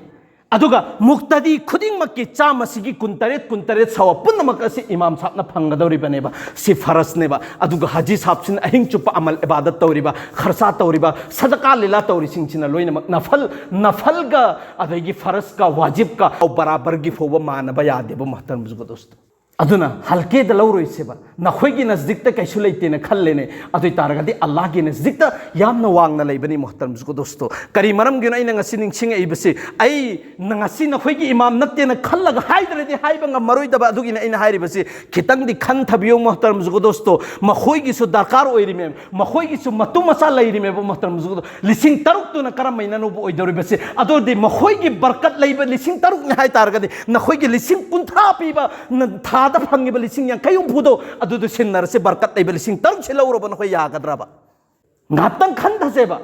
ꯑꯗꯨꯒ ꯃꯨꯛꯇꯗꯤ ꯈꯨꯗꯤꯡꯃꯛꯀꯤ ꯆꯥꯝꯃꯁꯤꯒꯤ ꯀꯨꯟꯇꯔꯦꯠ, ꯀꯨꯟꯇꯔꯦꯠ ꯁꯋꯥꯕ ꯄꯨꯝꯅꯃꯛ ꯑꯁꯤ ꯏꯃꯥꯝ ꯁꯥꯕꯅ ꯐꯪꯒꯗꯧꯔꯤꯕꯅꯦꯕ꯫ ꯁꯤ ꯐꯔꯁꯅꯦꯕ꯫ ꯑꯗꯨꯒ ꯍꯥꯖꯤ ꯁꯥꯕꯁꯤꯅ ꯑꯍꯤꯡ ꯆꯨꯞꯄ ꯑꯃꯜ ꯏꯕꯥꯗꯠ ꯇꯧꯔꯤꯕ, ꯈꯔꯁꯥ ꯇꯧꯔꯤꯕ, ꯁꯗꯀꯥ ꯂꯤꯂꯥ ꯇꯧꯔꯤꯁꯤꯡꯁꯤꯅ ꯂꯣꯏꯅꯃꯛ ꯅꯐꯜ, ꯅꯐꯜꯒ ꯑꯗꯒꯤ ꯐꯔꯁꯀ ꯋꯥꯖꯤꯕꯀ ꯕꯔꯥꯕꯔꯒꯤ ꯐꯥꯎꯕ ꯃꯥꯟꯅꯕ ꯌꯥꯗꯦꯕ, ꯃꯨꯍꯇꯔꯝ ꯖꯨꯒꯗꯣꯁꯇꯣ꯫ ꯑꯗꯨꯅ ꯍꯜꯀꯦꯗ ꯂꯧꯔꯣꯏꯁꯦꯕ꯫ ꯅꯈꯣꯏꯒꯤ ꯅꯖꯗꯤꯛꯇ ꯀꯩꯁꯨ ꯂꯩꯇꯦꯅ ꯈꯜꯂꯦꯅꯦ꯫ ꯑꯗꯨ ꯑꯣꯏ ꯇꯥꯔꯒꯗꯤ ꯑꯜꯂꯥꯍꯒꯤ ꯅꯖꯗꯤꯛꯇ ꯌꯥꯝꯅ ꯋꯥꯡꯅ ꯂꯩꯕꯅꯤ, ꯃꯨꯍꯇꯔꯝ ꯖꯨꯒꯗꯣꯁꯇꯣ꯫ ꯀꯔꯤ ꯃꯔꯝꯒꯤꯅꯣ ꯑꯩꯅ ꯉꯁꯤ ꯅꯤꯡꯁꯤꯡꯉꯛꯏꯕꯁꯤ? ꯑꯩ ꯅ-, ꯉꯁꯤ ꯅꯈꯣꯏꯒꯤ ꯏꯃꯥꯝ ꯅꯠꯇꯦꯅ ꯈꯜꯂꯒ ꯍꯥꯏꯗ꯭ꯔꯗꯤ ꯍꯥꯏꯕ ꯉꯝꯃꯔꯣꯏꯗꯕ꯫ ꯑꯗꯨꯒꯤꯅꯤ ꯑꯩꯅ ꯍꯥꯏꯔꯤꯕꯁꯤ꯫ ꯈꯤꯇꯪꯗꯤ ꯈꯟꯊꯕꯤꯌꯨ, ꯃꯨꯍꯇꯔꯝ ꯖꯨꯒꯗꯣꯁꯇꯣ꯫ ꯃꯈꯣꯏꯒꯤꯁꯨ ꯗꯔꯀꯥꯔ ꯑꯣꯏꯔꯤꯃꯦ, ꯃꯈꯣꯏꯒꯤꯁꯨ ꯃꯇꯨ ꯃꯆꯥ ꯂꯩꯔꯤꯃꯦꯕ, ꯃꯨꯍꯇꯔꯝ ꯖꯨꯒꯗꯣ꯫ ꯂꯤꯁꯤꯡ ꯇꯔꯨꯛꯇꯨꯅ ꯀꯔꯝꯍꯥꯏꯅ ꯅꯧꯕ ꯑꯣꯏꯗꯧꯔꯤꯕꯁꯤ? ꯑꯗꯨꯗꯤ ꯃꯈꯣꯏꯒꯤ ꯕꯔꯀꯠ ꯂꯩꯕ ꯂꯤꯁꯤꯡ ꯇꯔꯨꯛꯅꯤ ꯍꯥꯏ ꯇꯥꯔꯒꯗꯤ, ꯅꯈꯣꯏꯒꯤ ꯂꯤꯁꯤꯡ ꯀꯨꯟꯊ꯭ꯔꯥ ꯄꯤꯕ ꯅ-, ꯊꯥꯗ ꯐꯪꯉꯤꯕ ꯂꯤꯁꯤꯡ ꯌꯥꯡꯈꯩ ꯍꯨꯝꯐꯨꯗꯣ, ꯑꯗꯨꯗꯣ ꯁꯤꯟꯅꯔꯁꯤ, ꯕꯔꯀꯠ ꯂꯩꯕ ꯂꯤꯁꯤꯡ ꯇꯔꯨꯛꯁꯤ ꯂꯧꯔꯕ ꯅꯈꯣꯏ ꯌꯥꯒꯗ꯭ꯔꯕ? ꯉꯥꯏꯍꯥꯛꯇꯪ ꯈꯟꯊꯁꯦꯕ꯫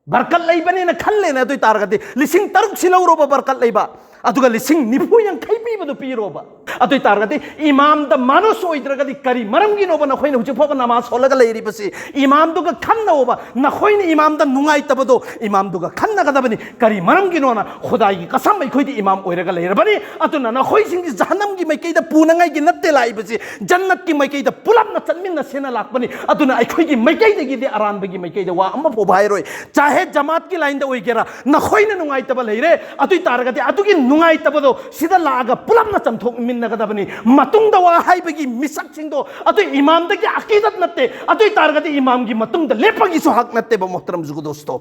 ꯕꯔꯀꯠ ꯂꯩꯕꯅꯦꯅ ꯈꯜꯂꯦꯅ ꯑꯗꯨ ꯑꯣꯏ ꯇꯥꯔꯒꯗꯤ, ꯂꯤꯁꯤꯡ ꯇꯔꯨꯛꯁꯤ ꯂꯧꯔꯣꯕ ꯕꯔꯀꯠ ꯂꯩꯕ, ꯑꯗꯨꯒ ꯂꯤꯁꯤꯡ ꯅꯤꯐꯨ ꯌꯥꯡꯈꯩ ꯄꯤꯕꯗꯨ ꯄꯤꯔꯣꯕ꯫ ꯑꯗꯨ ꯑꯣꯏ ꯇꯥꯔꯒꯗꯤ ꯏꯃꯥꯝꯗ ꯃꯥꯅꯨꯁ ꯑꯣꯏꯗ꯭ꯔꯒꯗꯤ ꯀꯔꯤ ꯃꯔꯝꯒꯤꯅꯣꯕ ꯅꯈꯣꯏꯅ ꯍꯧꯖꯤꯛ ꯐꯥꯎꯕ ꯅꯃꯥꯖ ꯁꯣꯜꯂꯒ ꯂꯩꯔꯤꯕꯁꯤ? ꯏꯃꯥꯝꯗꯨꯒ ꯈꯟꯅꯧꯕ꯫ ꯅꯈꯣꯏꯅ ꯏꯃꯥꯝꯗ ꯅꯨꯡꯉꯥꯏꯇꯕꯗꯣ ꯏꯃꯥꯝꯗꯨꯒ ꯈꯟꯅꯒꯗꯕꯅꯤ꯫ ꯀꯔꯤ ꯃꯔꯝꯒꯤꯅꯣꯅ? ꯈꯨꯗꯥꯏꯒꯤ ꯀꯁꯝ, ꯑꯩꯈꯣꯏꯗꯤ ꯏꯃꯥꯝ ꯑꯣꯏꯔꯒ ꯂꯩꯔꯕꯅꯤ꯫ ꯑꯗꯨꯅ ꯅꯈꯣꯏꯁꯤꯡꯁꯤ ꯖꯍꯟꯅꯝꯒꯤ ꯃꯥꯏꯀꯩꯗ ꯄꯨꯅꯉꯥꯏꯒꯤ ꯅꯠꯇꯦ ꯂꯥꯛꯏꯕꯁꯤ, ꯖꯟꯅꯠꯀꯤ ꯃꯥꯏꯀꯩꯗ ꯄꯨꯂꯞꯅ ꯆꯠꯃꯤꯟꯅꯁꯦꯅ ꯂꯥꯛꯄꯅꯤ꯫ ꯑꯗꯨꯅ ꯑꯩꯈꯣꯏꯒꯤ ꯃꯥꯏꯀꯩꯗꯒꯤꯗꯤ ꯑꯔꯥꯟꯕꯒꯤ ꯃꯥꯏꯀꯩꯗ ꯋꯥ ꯑꯃꯐꯥꯎꯕ ꯍꯥꯏꯔꯣꯏ꯫ ꯆꯥꯍꯦ ꯖꯃꯥꯠꯀꯤ ꯂꯥꯏꯟꯗ ꯑꯣꯏꯒꯦꯔꯥ, ꯅꯈꯣꯏꯅ ꯅꯨꯡꯉꯥꯏꯇꯕ ꯂꯩꯔꯦ, ꯑꯗꯨ ꯑꯣꯏ ꯇꯥꯔꯒꯗꯤ ꯑꯗꯨꯒꯤ ꯅꯨꯡꯉꯥꯏꯇꯕꯗꯣ ꯁꯤꯗ ꯂꯥꯛꯑꯒ ꯄꯨꯂꯞꯅ ꯆꯥꯝꯊꯣꯛꯃꯤꯟꯅ ꯈꯪꯅꯒꯗꯕꯅꯤ꯫ ꯃꯇꯨꯡꯗ ꯋꯥ ꯍꯥꯏꯕꯒꯤ ꯃꯤꯁꯛꯁꯤꯡꯗꯣ ꯑꯗꯨ ꯏꯃꯥꯝꯗꯒꯤ ꯑꯀꯤꯗꯠ ꯅꯠꯇꯦ꯫ ꯑꯗꯨ ꯑꯣꯏ ꯇꯥꯔꯒꯗꯤ ꯏꯃꯥꯝꯒꯤ ꯃꯇꯨꯡꯗ ꯂꯦꯞꯄꯒꯤꯁꯨ ꯍꯛ ꯅꯠꯇꯦꯕ, ꯃꯣꯍꯇꯔꯝ ꯖꯨꯒꯗꯣꯁꯇꯣ꯫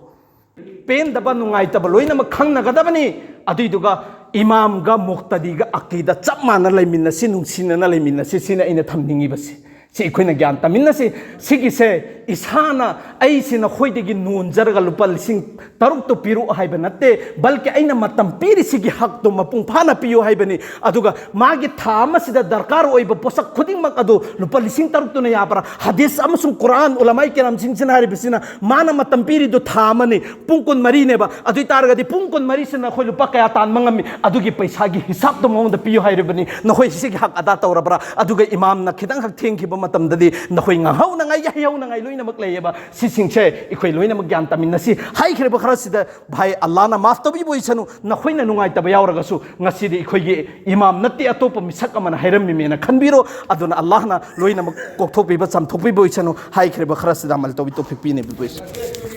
ꯄꯦꯟꯗꯕ ꯅꯨꯡꯉꯥꯏꯇꯕ ꯂꯣꯏꯅꯃꯛ ꯈꯪꯅꯒꯗꯕꯅꯤ꯫ ꯑꯗꯨꯏꯗꯨꯒ ꯏꯃꯥꯝꯒ ꯃꯨꯛꯇꯗꯤꯒ ꯑꯀꯤꯗ ꯆꯞ ꯃꯥꯟꯅ ꯂꯩꯃꯤꯟꯅꯁꯤ, ꯅꯨꯡꯁꯤꯅꯅ ꯂꯩꯃꯤꯟꯅꯁꯤ, ꯁꯤꯅ ꯑꯩꯅ ꯊꯝꯅꯤꯡꯉꯤꯕꯁꯤ꯫ ꯁꯤ ꯑꯩꯈꯣꯏꯅ ꯒ꯭ꯌꯥꯟ ꯇꯥꯃꯤꯟꯅꯁꯤ꯫ ꯁꯤꯒꯤꯁꯦ ꯏꯁꯥꯅ, "ꯑꯩꯁꯤ ꯅꯈꯣꯏꯗꯒꯤ ꯅꯣꯟꯖꯔꯒ ꯂꯨꯄꯥ ꯂꯤꯁꯤꯡ ꯇꯔꯨꯛꯇꯣ ꯄꯤꯔꯛꯑꯣ" ꯍꯥꯏꯕ ꯅꯠꯇꯦ, ꯕꯜꯀꯤ ꯑꯩꯅ ꯃꯇꯝ ꯄꯤꯔꯤꯁꯤꯒꯤ ꯍꯛꯇꯣ ꯃꯄꯨꯡ ꯐꯥꯅ ꯄꯤꯌꯨ ꯍꯥꯏꯕꯅꯤ꯫ ꯑꯗꯨꯒ ꯃꯥꯒꯤ ꯊꯥ ꯑꯃꯁꯤꯗ ꯗꯔꯀꯥꯔ ꯑꯣꯏꯕ ꯄꯣꯠꯁꯛ ꯈꯨꯗꯤꯡꯃꯛ ꯑꯗꯨ ꯂꯨꯄꯥ ꯂꯤꯁꯤꯡ ꯇꯔꯨꯛꯇꯨꯅ ꯌꯥꯕ꯭ꯔꯥ? ꯍꯗꯤꯁ ꯑꯃꯁꯨꯡ ꯀꯨꯔꯥꯟ, ꯎꯂꯃꯥꯏ ꯀꯤꯔꯥꯝꯁꯤꯡꯁꯤꯅ ꯍꯥꯏꯔꯤꯕꯁꯤꯅ ꯃꯥꯅ ꯃꯇꯝ ꯄꯤꯔꯤꯗꯨ ꯊꯥ ꯑꯃꯅꯤ, ꯄꯨꯡ ꯀꯨꯟꯃꯔꯤꯅꯦꯕ꯫ ꯑꯗꯨ ꯑꯣꯏ ꯇꯥꯔꯒꯗꯤ ꯄꯨꯡ ꯀꯨꯟꯃꯔꯤꯁꯤꯅ ꯑꯩꯈꯣꯏ ꯂꯨꯄꯥ ꯀꯌꯥ ꯇꯥꯟꯕ ꯉꯝꯃꯤ? ꯑꯗꯨꯒꯤ ꯄꯩꯁꯥꯒꯤ ꯍꯤꯁꯥꯞꯇꯣ ꯃꯉꯣꯟꯗ ꯄꯤꯌꯨ ꯍꯥꯏꯔꯤꯕꯅꯤ꯫ ꯅꯈꯣꯏ ꯁꯤꯒꯤ ꯍꯛ ꯑꯗꯥ ꯇꯧꯔꯕ꯭ꯔꯥ? ꯑꯗꯨꯒ ꯏꯃꯥꯝꯅ ꯈꯤꯇꯪ ꯍꯛ ꯊꯦꯡꯈꯤꯕ ꯃꯇꯝꯗꯗꯤ ꯅꯈꯣꯏ ꯉꯥꯡꯍꯧꯅꯉꯥꯏ, ꯌꯥꯍꯧꯅꯉꯥꯏ ꯂꯣꯏꯅꯃꯛ ꯂꯩꯌꯦꯕ꯫ ꯁꯤꯁꯤꯡꯁꯦ ꯑꯩꯈꯣꯏ ꯂꯣꯏꯅꯃꯛ ꯒ꯭ꯌꯥꯟ ꯇꯥꯃꯤꯟꯅꯁꯤ꯫ ꯍꯥꯏꯈ꯭ꯔꯤꯕ ꯈꯔꯁꯤꯗ ꯚꯥꯏ, ꯑꯜꯂꯥꯅ ꯃꯥꯐ ꯇꯧꯕꯤꯕ ꯑꯣꯏꯁꯅꯨ꯫ ꯅꯈꯣꯏꯅ ꯅꯨꯡꯉꯥꯏꯇꯕ ꯌꯥꯎꯔꯒꯁꯨ ꯉꯁꯤꯗꯤ ꯑꯩꯈꯣꯏꯒꯤ ꯏꯃꯥꯝ ꯅꯠꯇꯦ, ꯑꯇꯣꯞꯄ ꯃꯤꯁꯛ ꯑꯃꯅ ꯍꯥꯏꯔꯝꯃꯤꯃꯦꯅ ꯈꯟꯕꯤꯔꯣ꯫ ꯑꯗꯨꯅ ꯑꯜꯂꯥꯍꯅ ꯂꯣꯏꯅꯃꯛ ꯀꯣꯛꯊꯣꯛꯄꯤꯕ, ꯆꯥꯝꯊꯣꯛꯄꯤꯕ ꯑꯣꯏꯁꯅꯨ꯫ ꯍꯥꯏꯈ꯭ꯔꯤꯕ ꯈꯔꯁꯤꯗ ꯑꯃꯜ ꯇꯧꯕꯤ ꯇꯧꯐꯤꯛ ꯄꯤꯅꯕꯤꯕ ꯑꯣꯏꯁꯅꯨ꯫